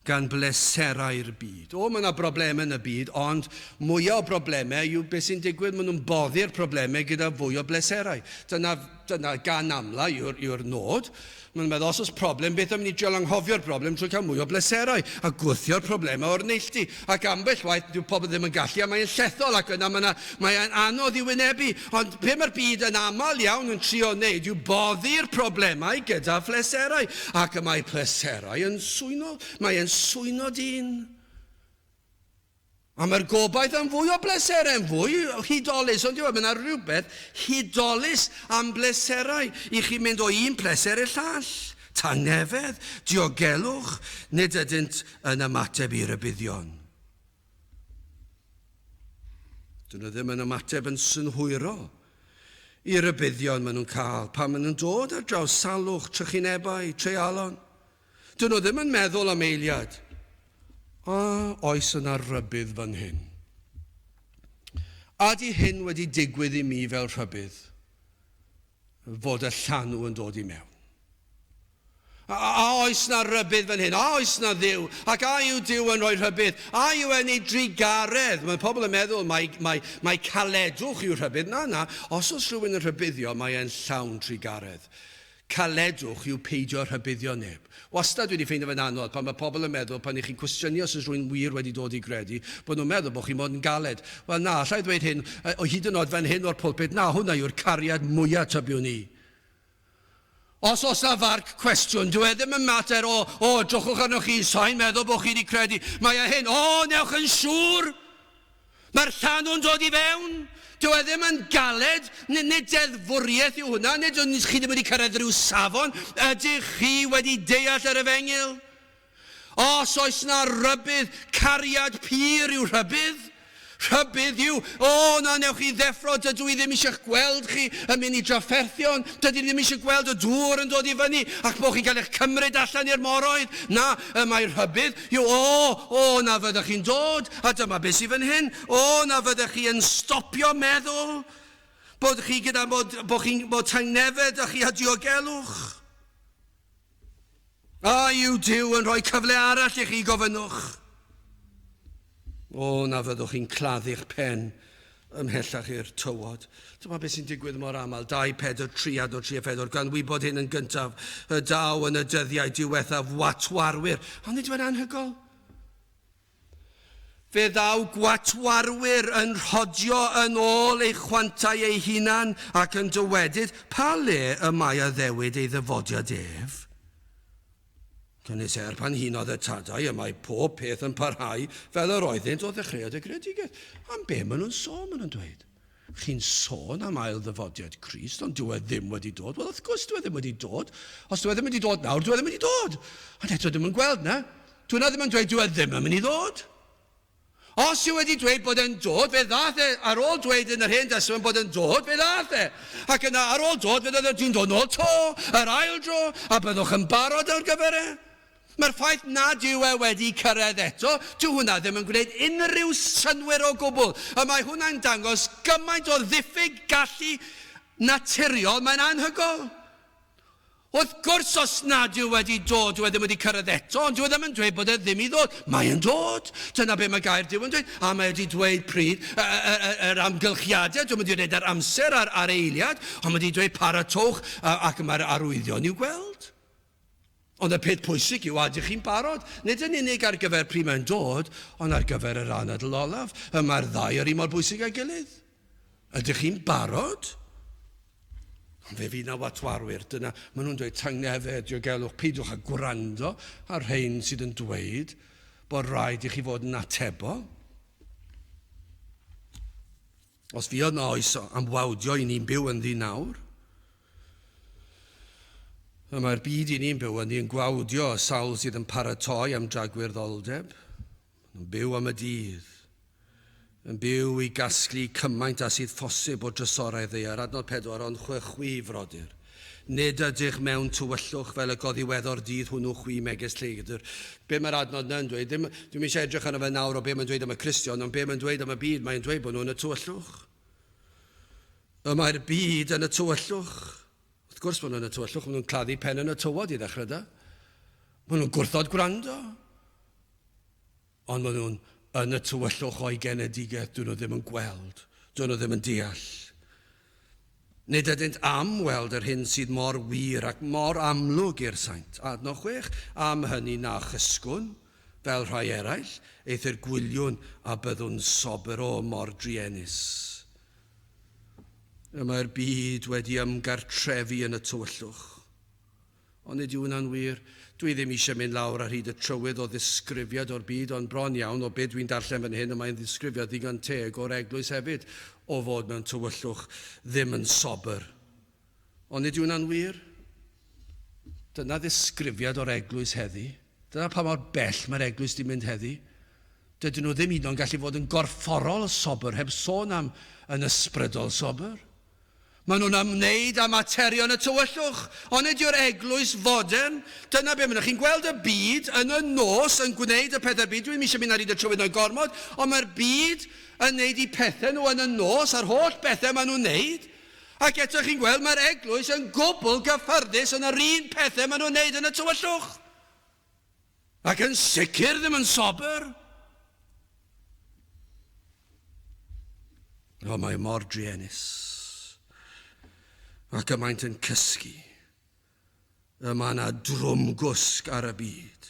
gan bleserau'r byd. O, mae yna broblemau yn y byd, ond mwyaf o broblemau yw beth sy'n digwydd, maen nhw'n boddi'r problemau gyda fwy o bleserau. Dyna, dyna gan amla yw'r, yw'r nod. Maen nhw'n meddwl, os oes problem, beth am ni drial anghofio'r broblem trwy cael mwy o bleserau a gwthio'r problemau o'r neilltu. Ac ambell waith, dyw pobl ddim yn gallu a mae'n llethol ac yna mae'n mae anodd i wynebu. Ond be mae'r byd yn aml iawn yn trio wneud yw boddi'r problemau gyda phleserau. Ac y mae pleserau yn swyno, mae e'n swyno dyn. A mae'r gobaith am fwy o bleserau yn fwy hudolus, ond yw e? Mae yna rhywbeth hudolus am bleserau i chi mynd o un pleser i'r llall. Tangnefedd, diogelwch, nid ydynt yn ymateb i rybuddion. Dyn nhw ddim yn ymateb yn synhwyrol i rybuddion maen nhw'n cael pan maen nhw'n dod ar draws salwch, trychinebau, treialon. Dyn nhw ddim yn meddwl am eiliad. A oes yna rybudd fan hyn? A di hyn wedi digwydd i mi fel rhybudd fod y llanw yn dod i mewn? A, a oes na rybudd fan hyn? A oes na Dduw? Ac a yw Duw yn rhoi rhybudd? A yw e'n ei drugaredd? Mae pobl yn meddwl mai, mai, mai caledwch yw rhybudd. Na, na. Os oes rhywun yn rhybuddio, mae e'n llawn trugaredd. Caledwch yw peidio rhybuddio neb. Wastad dwi 'di ffeindio fe'n anodd pan mae pobl yn meddwl pan 'y chi'n cwestiynu os oes rhywun wir wedi dod i gredu, bod nhw'n meddwl bod chi'n bod yn galed. Wel na, alla i ddweud hyn, o hyd yn oed fan hyn o'r pulpit, na, hwnna yw'r cariad mwya' tybiwn i. Os oes 'na farc cwestiwn, dyw e ddim yn mater o, o, drychwch arnoch chi, sai'n meddwl bod chi 'di credu. Mae e hyn, o, newch yn siŵr! Mae'r llanw'n dod i fewn. Dyw e ddim yn galed, nid deddfwriaeth yw hwnna, nid ydych chi ddim wedi cyrraedd rhyw safon. Ydych chi wedi deall yr efengyl? Os oes na rybudd, cariad pur yw rhybudd. Rhybudd yw, o na newch chi ddeffro, dydw i ddim eisiau'ch gweld chi yn mynd i drafferthion, dydw i ddim eisiau gweld y dŵr yn dod i fyny ac bod chi'n cael eich cymryd allan i'r moroedd. Na, y mae rhybudd Yw, o, o, na fyddech chi'n dod, a dyma beth sydd fan hyn, o, na fyddech chi yn stopio meddwl bod chi gyda, bod, bod chi'n, bod tangnefedd â chi a diogelwch. A yw Duw yn rhoi cyfle arall i chi, gofynnwch. O, na fyddwch chi'n claddu'ch pen ymhellach i'r tywod. Dyma beth sy'n digwydd mor aml. 2, 4, 3, adnod 3 a 4, gan wybod hyn yn gyntaf, y daw yn y dyddiau diwethaf watwarwyr. Ond nid yw'n anhygol? Fe ddaw gwatwarwyr yn rhodio yn ôl eu chwantau eu hunan ac yn dywedyd, pa le y mae addewid ei ddyfodiad ef? Canys er pan hunodd y tadau, y mae pob peth yn parhau fel yr oeddynt o ddechreuad y greadigaeth. Am be maen nhw'n sôn, maen nhw'n dweud? Chi'n sôn am ail ddyfodiad Crist, ond dyw e ddim wedi dod. Wel, wrth gwrs, dyw e ddim wedi dod. Os dyw e ddim wedi dod nawr, dyw e ddim wedi dod. Ond eto, ddim yn gweld na. Dyw e ddim yn dweud dyw e ddim yn mynd i ddod. Os yw wedi dweud bod e'n dod, fe ddath e, ar ôl dweud yn yr Hen Destament bod e'n dod, fe ddath e. Ac yna ar ôl dod, fe ddodd e, dwi'n dod nôl to, yr ail dro, a byddwch yn barod ar gyfer e. Mae'r ffaith nad yw e wedi cyrraedd eto, dyw hwnna ddim yn gwneud unrhyw synnwyr o gwbl. Y mae hwnna'n dangos gymaint o ddiffyg gallu naturiol, mae'n anhygoel. Wrth gwrs, os nad yw wedi dod, dyw e ddim wedi cyrraedd eto, ond dyw e ddim yn dweud bod e ddim i ddod. Mae e'n dod. Dyna be mae gair Duw yn dweud. A mae wedi dweud pryd, yr amgylchiadau, dwi'n mynd i dweud yr amser a'r, a'r eiliad, ond mae wedi dweud paratowch ac mae'r arwyddion i'w gweld. Ond y peth pwysig yw, a ydych chi'n barod? Nid yn unig ar gyfer pryd mae'n dod, ond ar gyfer yr anadl olaf. Y mae'r ddau yr un mor bwysig â'i gilydd. Ydych chi'n barod? Ond fe fydd 'na watwarwyr, dyna, maen nhw'n dweud tangnefedd, diogelwch, peidiwch â gwrando ar rhain sydd yn dweud bod rhaid i chi fod yn atebol. Os fuodd 'na oes am wawdio i ni'n byw ynddi nawr, y mae'r byd i ni'n byw ynddi yn gwawdio y sawl sydd yn paratoi am dragwyrddoldeb. Yn byw am y dydd. Yn byw i gasglu cymaint â sydd phosib o drysorau'r ddaear. Adnod 4, Ond chwe chwi, frodyr, nid ydych mewn tywyllwch fel y goddiweddor dydd hwnnw chwi megis lleidr. Be mae'r adnod yna'n dweud? Ddim, dwi'm eisiau edrych arno fe nawr o be mae'n dweud am y Cristion, ond be mae'n dweud am y byd, mae'n dweud bod nhw yn y tywyllwch. Y mae'r byd yn y tywyllwch. Wrth gwrs bod nhw yn y tywyllwch, maen nhw'n claddu pen yn y tywod i ddechrau da. Maen nhw'n gwrthod gwrando. Ond maen nhw'n yn y tywyllwch o'u genedigaeth, dyn nhw ddim yn gweld, dyn nhw ddim yn deall. Nid ydynt am weld yr hyn sydd mor wir ac mor amlwg i'r saint. Adnod 6, am hynny na chysgwn, fel rhai eraill, eithr gwyliwn a byddwn sobr o mor druenus. Y mae'r byd wedi ymgartrefu yn y tywyllwch. Ond nid yw hwnna'n wir. Dwi ddim eisiau mynd lawr ar hyd y trywydd o ddisgrifiad o'r byd, ond bron iawn o be dwi'n darllen fan hyn, y mae'n ddisgrifiad ddigon teg o'r eglwys hefyd, o fod mewn tywyllwch, ddim yn sobr. Ond nid yw hwnna'n wir. Dyna ddisgrifiad o'r eglwys heddi. Dyna pa mor bell mae'r eglwys di mynd heddi. Dydyn nhw ddim hyd yn oed yn gallu fod yn gorfforol sobr, heb sôn am yn ysbrydol sobr. Maen nhw'n ymwneud â materion y tywyllwch. Onid yw'r eglwys fodern? Dyna be maen nhw. Chi'n gweld y byd yn y nos yn gwneud y pethau'r byd. Dwi ddim eisiau mynd ar hyd y trywydd yna gormod, ond mae'r byd yn wneud eu pethau nhw yn y nos, a'r holl bethau maen nhw'n wneud. Ac eto chi'n gweld mae'r eglwys yn gwbl gyffyrddus yn yr un pethau maen nhw'n wneud yn y tywyllwch. Ac yn sicr ddim yn sobr. O, mae mor druenus. Ac y maent yn cysgu. Y mae yna drwm gwsg ar y byd.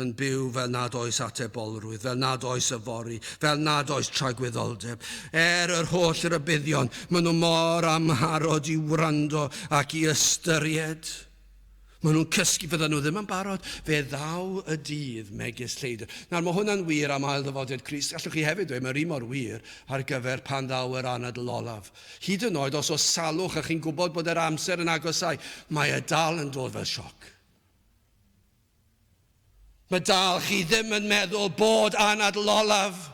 Yn byw fel nad oes atebolrwydd, fel nad oes yfory, fel nad oes tragwyddoldeb. Er yr holl rybuddion, maen nhw mor amharod i wrando ac i ystyried. Maen nhw'n cysgu, fyddan nhw ddim yn barod. Fe ddaw y dydd megis lleidr. Nawr, mae hwnna'n wir am ail ddyfodiad Crist. Gallwch chi hefyd dweud, mae'r un mor wir ar gyfer pan ddaw yr anadl olaf. Hyd yn oed os oes salwch a chi'n gwybod bod yr amser yn agosau, mae e dal yn dod fel sioc. Mae dal chi ddim yn meddwl bod anadl olaf.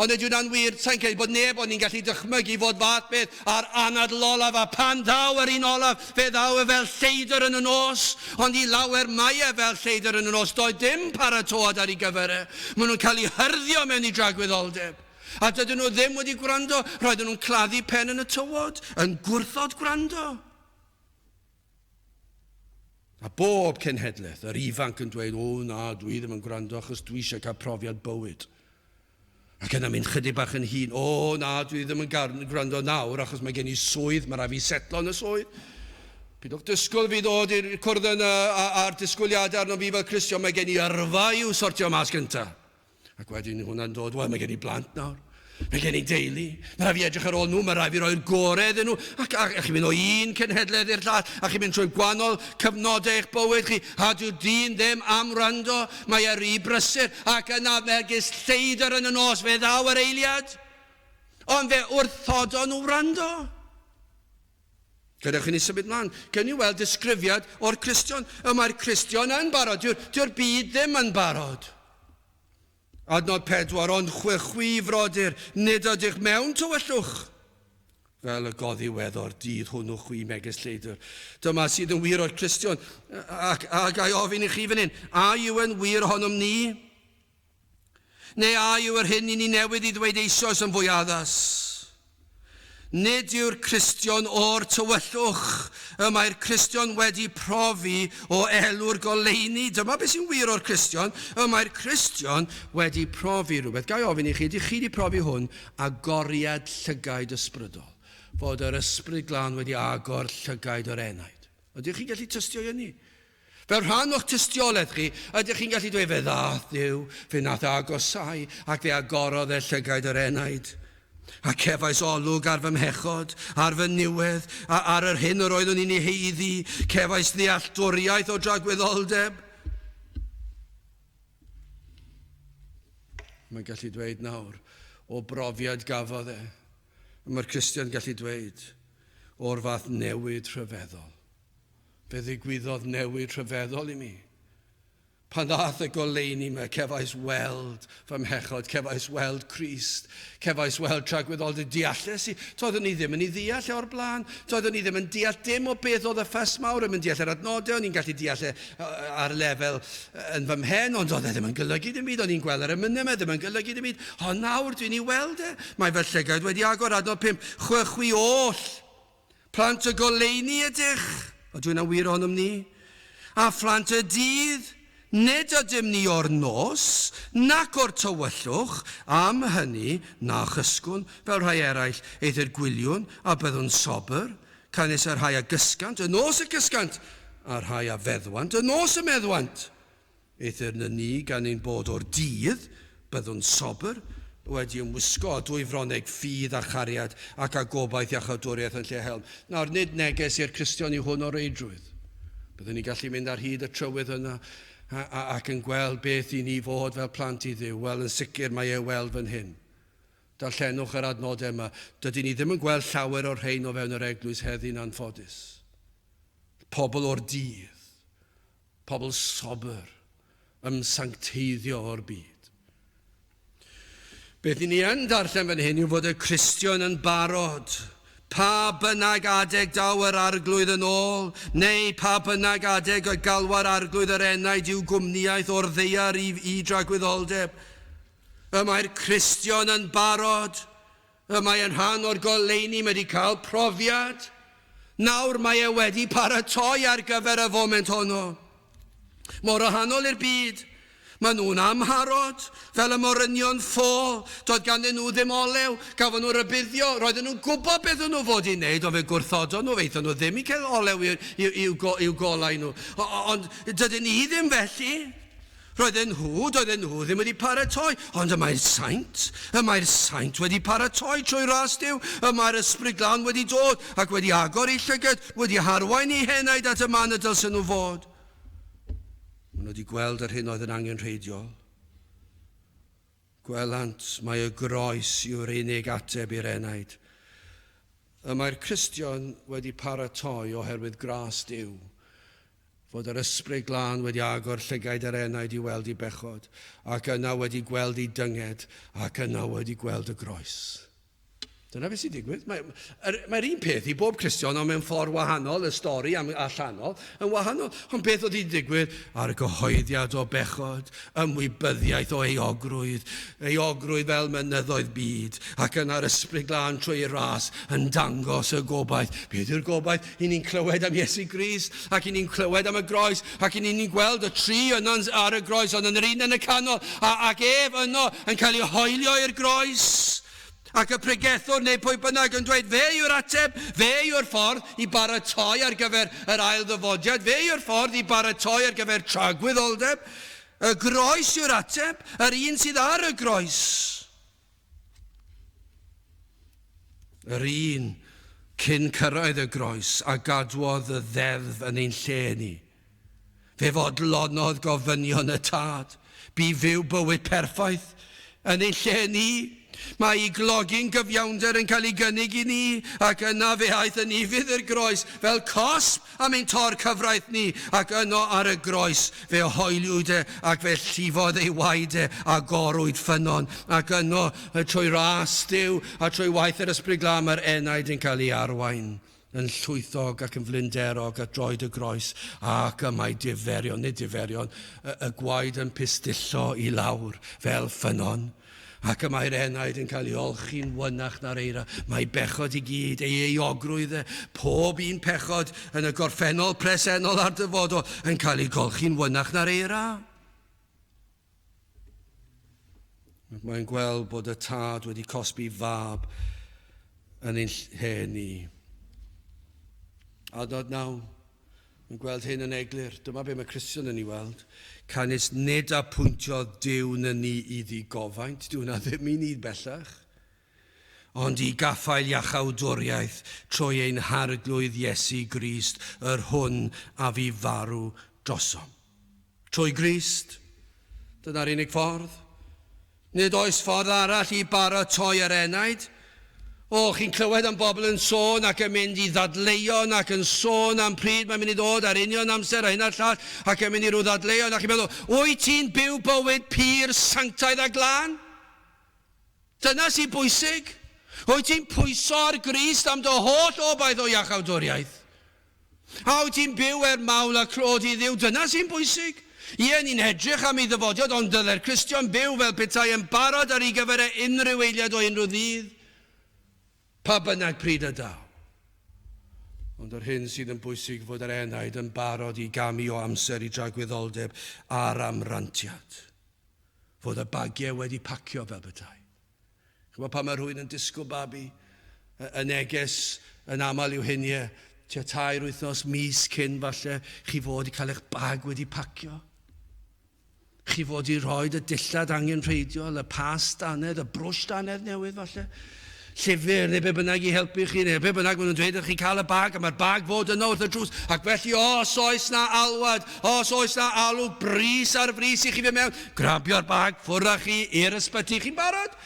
Ond ydy hwnna'n wir? Sa'n credu bod neb ond ni'n gallu dychmygu fod fath beth a'r anadl olaf, a pan ddaw yr un olaf, fe ddaw e fel lleidr yn y nos. Ond i lawer mae e fel lleidr yn y nos. Doedd dim paratoad ar ei gyfer e. Maen nhw'n cael eu hyrddio mewn i dragwyddoldeb. A dydyn nhw ddim wedi gwrando. Roedden nhw'n claddu pen yn y tywod, yn gwrthod gwrando. A bob cenhedlaeth, yr ifanc yn dweud, o na, dwi ddim yn gwrando achos dwi eisiau cael profiad bywyd. Ac yna mynd chydig bach yn hŷn, o na, dwi ddim yn gwrando nawr achos mae gen i swydd, mae rhaid fi setlo yn y swydd. Pidwch disgwyl fi ddod i'r cwrdd yn a'r disgwyliadau arno fi fel Cristion, mae gen i yrfa i'w sortio mas gyntaf. Ac wedyn hwnna'n dod, wel, mae gen i blant nawr. Mae gen i deulu. Mae rhaid fi edrych ar ôl nhw, mae rhaid fi roi'r gorau iddyn nhw. Ac, ac, ac chi'n mynd o un cenhedlaeth i'r llall, a chi'n mynd trwy gwahanol cyfnodau eich bywyd chi, a dyw'r dyn ddim am wrando, mae e rhy brysur, ac yna megis lleidr yn y nos, fe ddaw yr eiliad. Ond fe wrthodon nhw wrando. Gadewch i ni symud mlaen. Gawn ni weld disgrifiad o'r Cristion. Y mae'r Cristion yn barod. Dyw'r dyw byd ddim yn barod. Adnod 4, Ond chwe chwi, frodyr, nid ydych mewn tywyllwch, fel y goddiweddo'r dydd hwnnw chwi megis lleidr. Dyma sydd yn wir o'r Cristion. Ac a ga i ofyn i chi fan hyn, a yw yn wir ohonom ni? Neu a yw yr hyn i ni newydd i ddweud eisoes yn fwy addas? Nid yw'r Cristion o'r tywyllwch. Y mae'r Cristion wedi profi o elw'r goleuni. Dyma beth sy'n wir o'r Cristion. Y mae'r Cristion wedi profi rhywbeth. Ga i ofyn i chi, ydych chi wedi profi hwn? Agoriad llygaid ysbrydol. Fod yr Ysbryd Glân wedi agor llygaid yr enaid. Ydych chi'n gallu tystio i hynny? Fel rhan o'ch tystiolaeth chi, ydych chi'n gallu dweud, fe ddaeth Duw, fe nath e agosau, ac fe agorodd e llygaid yr enaid. A cefais olwg ar fy mhechod, ar fy niwedd, a ar yr hyn yr oeddwn i'n ei haeddu, cefais ddealltwriaeth o dragwyddoldeb. Mae'n gallu dweud nawr, o brofiad gafodd e, mae'r Cristion gallu dweud, o'r fath newid rhyfeddol. Fe ddigwyddodd newid rhyfeddol i mi. Pan ddaeth y goleuni yma, cefais weld fy mhechod, cefais weld Crist, cefais weld tragwyddoldeb, dealles i. Doeddwn i ddim yn ei ddeall e o'r blaen. Doeddwn i ddim yn deall dim o beth oedd y ffys mawr, yn deall yr adnodau, o'n i'n gallu deall e ar lefel yn fy mhen, ond oedd e ddim yn golygu dim byd, o'n i'n gweld yr emynau yma, ddim yn golygu dim byd. Ond nawr dwi'n ei weld e. Mae fy llygaid wedi agor, adnod 5, chwe chwi oll. Plant y goleuni ydych, ydw i'n wir ohonom ni, a phlant y dydd, nid ydym ni o'r nos, nac o'r tywyllwch, am hynny, na chysgwn, fel rhai eraill, eithr gwyliwn, a byddwn sobr, canys y rhai a gysgant, y nos y cysgant, a'r rhai a feddwant, y nos y meddwant. Eithr na ni, gan ein bod o'r dydd, byddwn sobr, wedi ymwisgo â dwyfronneg ffydd a chariad ac â gobaith iachawdwriaeth yn lle helm. Nawr, nid neges i'r Cristion yw hwn o reidrwydd. Byddwn ni'n gallu mynd ar hyd y trywydd yna ac yn gweld beth i ni fod fel plant i Dduw. Wel, yn sicr mae e weld fan hyn. Darllenwch yr adnodau yma. Dydyn ni ddim yn gweld llawer o'r rhain o fewn yr eglwys heddi'n anffodus. Pobl o'r dydd. Pobl sobr, ymsancteiddio o'r byd. Beth i ni yn darllen fan hyn yw fod y Cristion yn barod. Pa bynnag adeg daw yr arglwydd yn ôl, neu pa bynnag adeg y galwa'r arglwydd yr enaid i'w gwmnïaeth o'r ddaear i, i dragwyddoldeb. Y mae'r Cristion yn barod. Y mae yn rhan o'r goleuni, mae wedi cael profiad. Nawr mae e wedi paratoi ar gyfer y foment honno. Mor wahanol i'r byd. Maen nhw'n amharod, fel y morynion ffo. Doedd ganddyn nhw ddim olew. Gafon nhw rybuddio. Roedden nhw'n gwybod beth o'n nhw fod i wneud, ond fe gwrthodon nhw. Fe nhw ddim i cael olew i'w, i'w golau nhw. Ond dydyn ni ddim felly. Roedden nhw, doedden nhw ddim wedi paratoi, ond y mae'r saint, y mae'r saint wedi paratoi trwy ras Duw, y mae'r Ysbryd Glân wedi dod ac wedi agor eu llygad, wedi harwain eu henaid at y man y dylsen nhw fod. Maen nhw wedi gweld yr hyn oedd yn angenrheidiol. Gwelant mai y groes yw'r unig ateb i'r enaid. Y mae'r Cristion wedi paratoi oherwydd gras Duw fod yr Ysbryd Glân wedi agor llygaid yr enaid i weld ei bechod, ac yna wedi gweld ei dynged, ac yna wedi gweld y groes. Dyna beth sy'n digwydd. Mae'r mae un peth i bob Cristion, ond mewn ffordd wahanol, y stori am, allanol, yn wahanol. Ond beth oedd hi'n digwydd? Ar y gyhoeddiad o bechod, ymwybyddiaeth o euogrwydd, euogrwydd fel mynyddoedd byd, ac yna'r ysbryd glân trwy ei ras yn dangos y gobaith. Beth yw'r gobaith? I ni'n clywed am Iesu Grist, ac i ni'n clywed am y groes, ac i ni'n gweld y tri yno ar y groes, ond yn yr un yn y canol, a, ac ef yno yn cael ei hoelio i'r groes. Ac y pregethwr neu pwy bynnag yn dweud, fe yw'r ateb, fe yw'r ffordd i baratoi ar gyfer yr ail ddyfodiad, fe yw'r ffordd i baratoi ar gyfer tragwyddoldeb. Y groes yw'r ateb, yr un sydd ar y groes. Yr un cyn cyrraedd y groes a gadwodd y ddeddf yn ein lle ni. Fe fodlonodd gofynion y Tad. Bu fyw bywyd perffaith yn ein lle ni. Mae ei glogyn gyfiawnder yn cael ei gynnig i ni, ac yna fe aeth yn ufudd i'r groes fel cosb am ein tor cyfraith ni, ac yno ar y groes fe hoeliwyd e ac fe llifodd ei waed e a gorwyd ffynnon, ac yno trwy ras Duw a trwy waith yr Ysbryd Glân mae'r enaid yn cael ei arwain yn llwythog ac yn flinderog at droed y groes, ac y mae diferion, nid diferion, y, y gwaed yn pistillo i lawr fel ffynnon. Ac y mae'r enaid yn cael ei olchi'n wynach na'r eira. Mae bechod i gyd, ei euogrwydd e, pob un pechod yn y gorffennol, presennol a'r dyfodol yn cael ei golchi'n wynach na'r eira. Mae'n gweld bod y tad wedi cosbi fab yn ein lle ni. Adnod 9. Mae'n gweld hyn yn eglur. Dyma be mae Cristion yn ei weld. Canys nid apwyntiodd Duw na ni i ddigofaint. Dyw hwnna ddim i ni bellach. Ond i gaffael iachawdwriaeth trwy ein Harglwydd Iesu Grist, yr hwn a fu farw drosom. Trwy Grist. Dyna'r unig ffordd. Nid oes ffordd arall i baratoi yr enaid. O, chi'n clywed am bobl yn sôn ac yn mynd i ddadleuon ac yn sôn am pryd mae'n mynd i ddod a'r union amser a hyn a'r llall ac yn mynd i rhyw ddadleuon ac chi'n meddwl, wyt ti'n byw bywyd pur, sanctaidd a glân? Dyna sy'n bwysig. Wyt ti'n pwyso ar Grist am dy holl obaith o iachawdwriaeth? A wyt ti'n byw er mawl a clod i Dduw? Dyna sy'n bwysig. Ie, ni'n edrych am ei ddyfodiad, ond dylai'r Cristion byw fel petai yn barod ar ei gyfer e unrhyw eiliad o unrhyw ddydd, pa bynnag pryd y daw. Ond yr hyn sydd yn bwysig fod yr enaid yn barod i gamu o amser i dragwyddoldeb a'r amrantiad. Fod y bagiau wedi pacio fel petai. Chymod pan mae rhywun yn disgwyl babi, y neges yn aml yw hyn, ie, tua tair wythnos, mis cyn falle, chi fod i cael eich bag wedi pacio. Chi fod i rhoi y dillad angenrheidiol, y pas dannedd, y brwsh dannedd newydd falle llyfr neu be bynnag i helpu chi, neu be bynnag maen nhw'n dweud, ydych chi'n cael y bag, a mae'r bag fod yno wrth y drws, ac felly os oes na alwad, os oes na alw brys ar frys i chi fynd mewn, grabio'r bag, ffwrdd â chi i'r ysbyty, chi'n barod?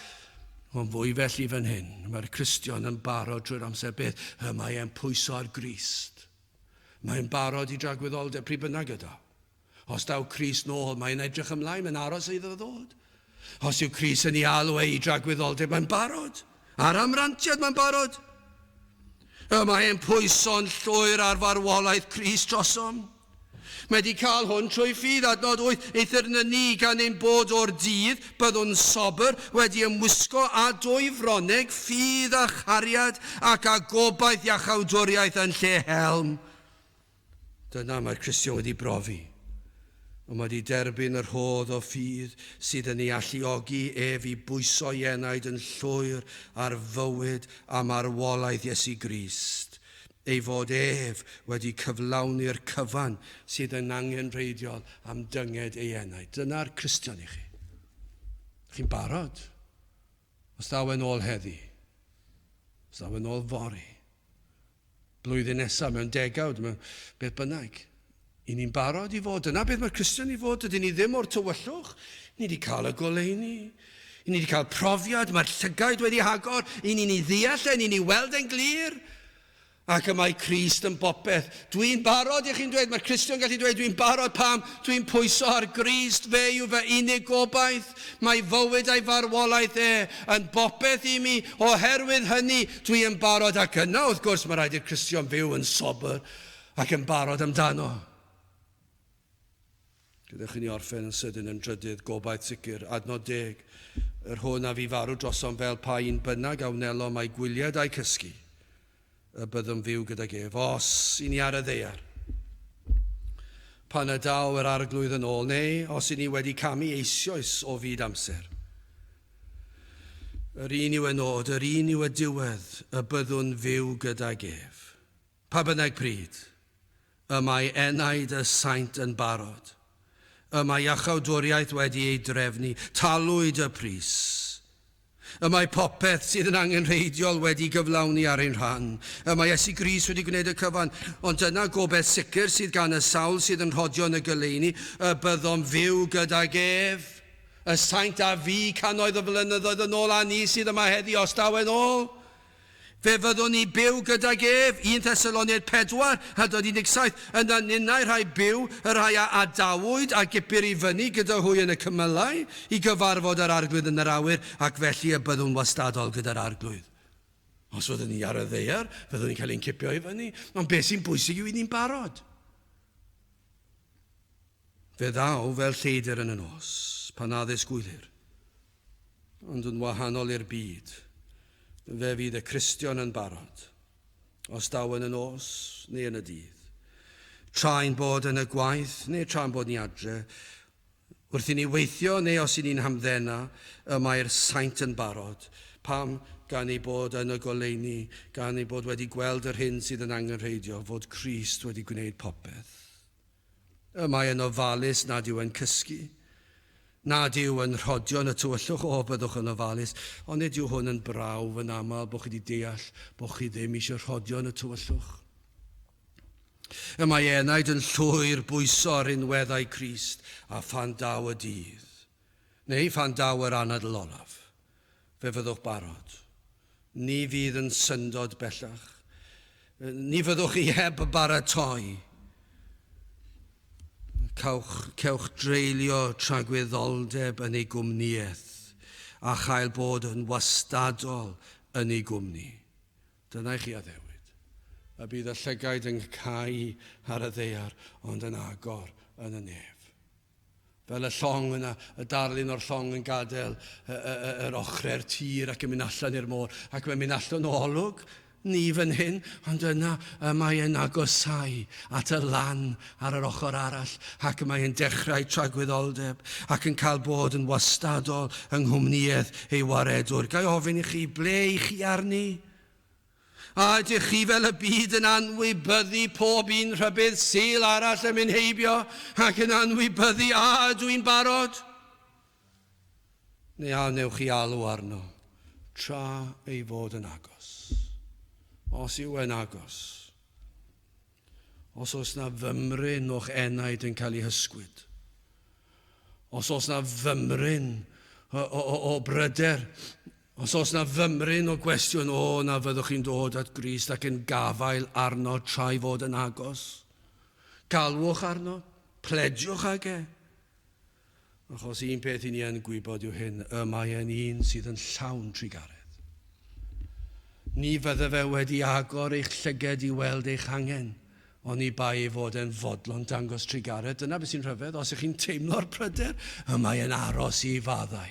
Ond fwy felly fan hyn, mae'r Cristion yn barod trwy'r amser beth, y mae e'n pwyso ar Grist. Mae'n barod i dragwyddoldeb pryd bynnag ydo. Os daw Crist nôl, mae'n edrych ymlaen, mae'n aros iddo ddod. Os yw Crist yn ei alw e i dragwyddoldeb, mae'n barod. Ar amrantiad, mae'n barod. Y mae e'n pwyso'n llwyr ar farwolaeth Crist drosom. Mae wedi cael hwn trwy ffydd, adnod 8, eithr na ni gan ein bod o'r dydd, byddwn sobr, wedi ymwisgo â dwy froneg, ffydd a chariad, ac â gobaith iachawdwriaeth yn lle helm. Dyna mae'r Cristion wedi brofi. Ond mae wedi derbyn y rhodd o ffydd sydd yn ei alluogi ef i bwyso'i enaid yn llwyr ar fywyd a marwolaeth Iesu Grist, ei fod ef wedi cyflawni'r cyfan sydd yn angenrheidiol am dynged ei enaid. Dyna'r Cristion i chi. Chi'n barod? Os daw e'n ôl heddi, os daw e'n ôl fory, blwyddyn nesaf, mewn degawd, mewn beth bynnag. I ni'n barod i fod. Dyna beth mae'r Cristion i fod. Dydyn ni ddim o'r tywyllwch. Ni wedi cael y goleuni. I ni wedi cael profiad. Mae'r llygaid wedi hagor. I ni'n ei ddeall e, ni'n ei weld e'n glir. Ac y mae Crist yn bopeth. Dwi'n barod, ych chi'n dweud, mae'r Cristion gallu dweud, dwi'n barod pam, dwi'n pwyso ar Grist, fe yw fy unig gobaith, mae fywyd a'i farwolaeth e yn bopeth i mi, oherwydd hynny, dwi yn barod. Ac yna, wrth gwrs, mae rhaid i'r Cristion fyw yn sobr ac yn barod amdano. Gadewch i ni orffen yn sydyn yn drydydd, gobaith sicr, adnod deg, yr hwn a fu farw drosom fel pa un bynnag a wnelo mae gwylied a'i cysgu, y byddwn fyw gydag ef, os i ni ar y ddaear. Pan y daw yr arglwydd yn ôl, neu os i ni wedi camu eisioes o fyd amser. Yr un yw y nod, yr un yw y diwedd, y byddwn fyw gydag ef. Pa bynnag pryd, y mae enaid y saint yn barod. Y mae iachawdwriaeth wedi ei drefnu, talwyd y pris. Y mae popeth sydd yn angenrheidiol wedi gyflawni ar ein rhan. Y mae Iesu Grist wedi gwneud y cyfan. Ond dyna gobaith sicr sydd gan y sawl sydd yn rhodio yn y goleuni, y byddom fyw gydag ef. Y saint a fu cannoedd o flynyddoedd yn ôl a ni sydd yma heddi os daw e'n ôl. Fe fyddwn ni byw gydag ef, 1 Thessaloniaid 4, adnod 17, yna ninnau rhai byw, y rhai a adawyd a gipir i fyny gyda hwy yn y cymylau, i gyfarfod â'r Arglwydd yn yr awyr, ac felly y byddwn wastadol gyda'r Arglwydd. Os fyddwn ni ar y ddaear, fyddwn ni'n cael ein cipio i fyny, ond beth sy'n bwysig yw i ni'n barod. Fe ddaw fel lleidr yn y nos, pan na ddisgwylir. Ond yn wahanol i'r byd, fe fydd y Cristion yn barod, os daw yn y nos neu yn y dydd. Tra'n bod yn y gwaith neu tra'n bod ni adre, wrth i ni weithio neu os i ni'n hamddena, y mae'r saint yn barod. Pam? Gan ei bod yn y goleuni, gan ei bod wedi gweld yr hyn sydd yn angenrheidiol, fod Crist wedi gwneud popeth. Y mae yn ofalus nad yw e'n cysgu, nad yw yn rhodio yn y tywyllwch, o, byddwch yn ofalus, ond nid yw hwn yn brawf yn aml bod chi wedi deall bod chi ddim eisiau rhodio yn y tywyllwch. Y mae enaid yn llwyr bwyso ar rinweddau Crist a phan daw y dydd, neu phan daw yr anadl olaf, fe fyddwch barod. Ni fydd yn syndod bellach. Ni fyddwch chi heb baratoi. Cewch, cewch dreulio tragwyddoldeb yn ei gwmnïaeth a chael bod yn wastadol yn ei gwmni. Dyna i chi addewid. Y bydd y llygaid yn cau ar y ddaear ond yn agor yn y nef. Fel y llong yna, y darlun o'r llong yn gadael yr ochrau'r tir ac yn mynd allan i'r môr, ac mae'n mynd allan o olwg ni fan hyn, ond yna y mae e'n agosau at y lan ar yr ochr arall, ac mae e'n dechrau tragwyddoldeb, ac yn cael bod yn wastadol yng nghwmnïaeth ei waredwr. Ga i ofyn i chi, ble i chi arni? A ydych chi fel y byd yn anwybyddu pob un rhybudd Sul arall yn mynd heibio ac yn anwybyddu a ydw i'n barod? Neu a wnewch chi alw arno tra ei fod yn agos? Os yw e'n agos, os oes na fymryn o'ch enaid yn cael ei hysgwyd, os oes na fymryn o, o, o bryder Os oes 'na fymryn o gwestiwn, o, na fyddwch chi'n dod at Grist ac yn gafael arno tra'i fod yn agos. Galwch arno, plediwch ag e. Achos un peth i ni yn gwybod yw hyn, y mae e'n un sydd yn llawn trugaredd. Ni fydde fe wedi agor eich llyged i weld eich angen, oni bai ei fod e'n fodlon dangos trugaredd. Dyna beth sy'n rhyfedd, os ych chi'n teimlo'r pryder, y mae e'n aros i faddau.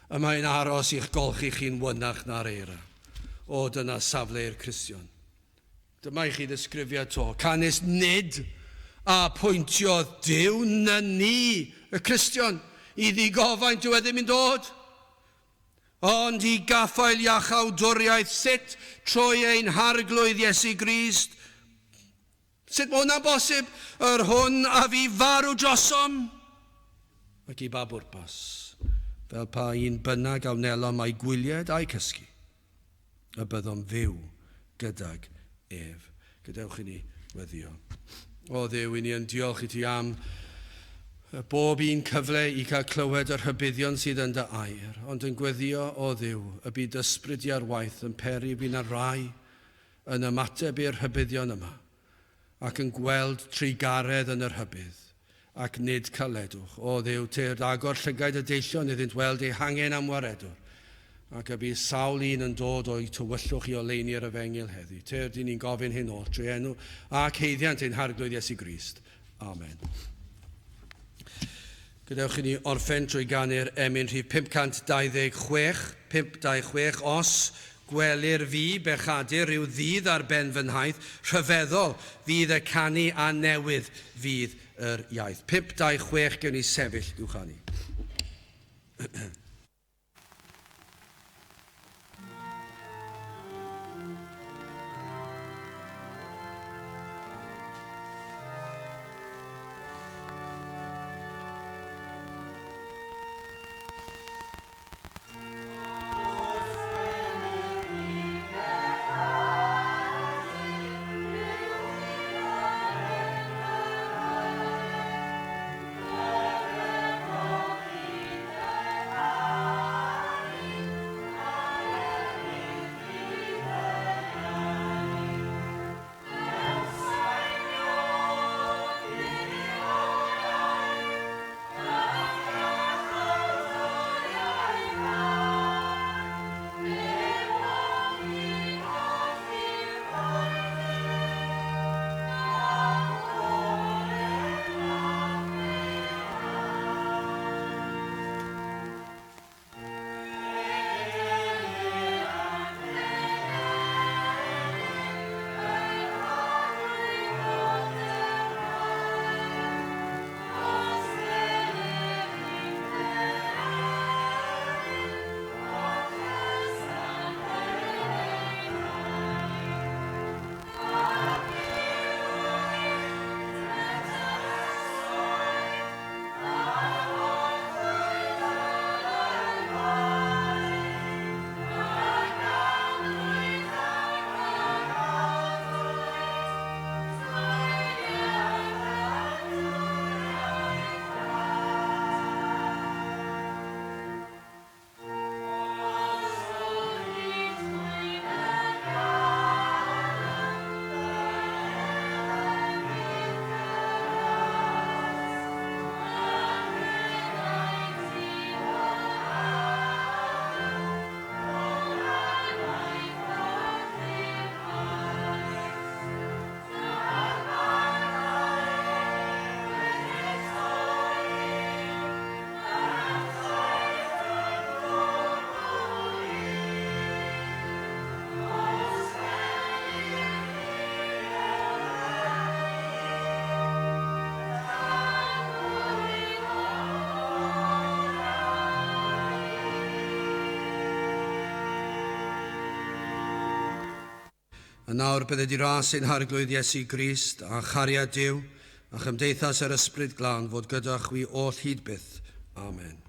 Y mae'n aros i'ch golchi chi'n wynach na'r eira. O, dyna safle i'r Cristion. Dyma i chi ddisgrifiad to. Canys nid a pwyntiodd Duw na ni, y Cristion, i ddigofaint yw e ddim yn dod, ond i gaffael iachawdwriaeth sut trwy ein Harglwydd Iesu Grist. Sut mae hwnna'n bosib? Yr hwn a fu farw drosom. Ac i ba bwrpas? Fel pa un bynnag a wnelom a'i gwylied a'i cysgu, y byddom fyw gydag ef. Gadewch i ni weddio. O Dduw, i ni yn diolch i ti am bob un cyfle i cael clywed y rhybuddion sydd yn dy air, ond yn gweddio, o Dduw, y byd ysbryd di ar waith yn peri fi na rai. yn ymateb i'r rhybuddion yma, ac yn gweld trugaredd yn y rhybudd, ac nid caledwch. O Dduw, tyrd agor llygaid y deillion iddynt weld eu hangen am waredwr, ac y bydd sawl un yn dod o'u tywyllwch i oleuni'r efengyl heddi. Tyrd i ni'n gofyn hyn oll trwy enw ac haeddiant ein Harglwydd Iesu Grist. Amen. Gadewch i ni orffen trwy ganu'r emyn rhif 526, 526, os gwelir fi, bechadur, rhyw ddydd ar ben fy nhaith, rhyfeddol fydd y canu a newydd fydd yr iaith. 526, gewn ni sefyll i'w chanu. A nawr bydded i ras ein Harglwydd Iesu Grist a chariad Duw a chymdeithas yr Ysbryd Glân fod gyda chwi oll hyd byth. Amen.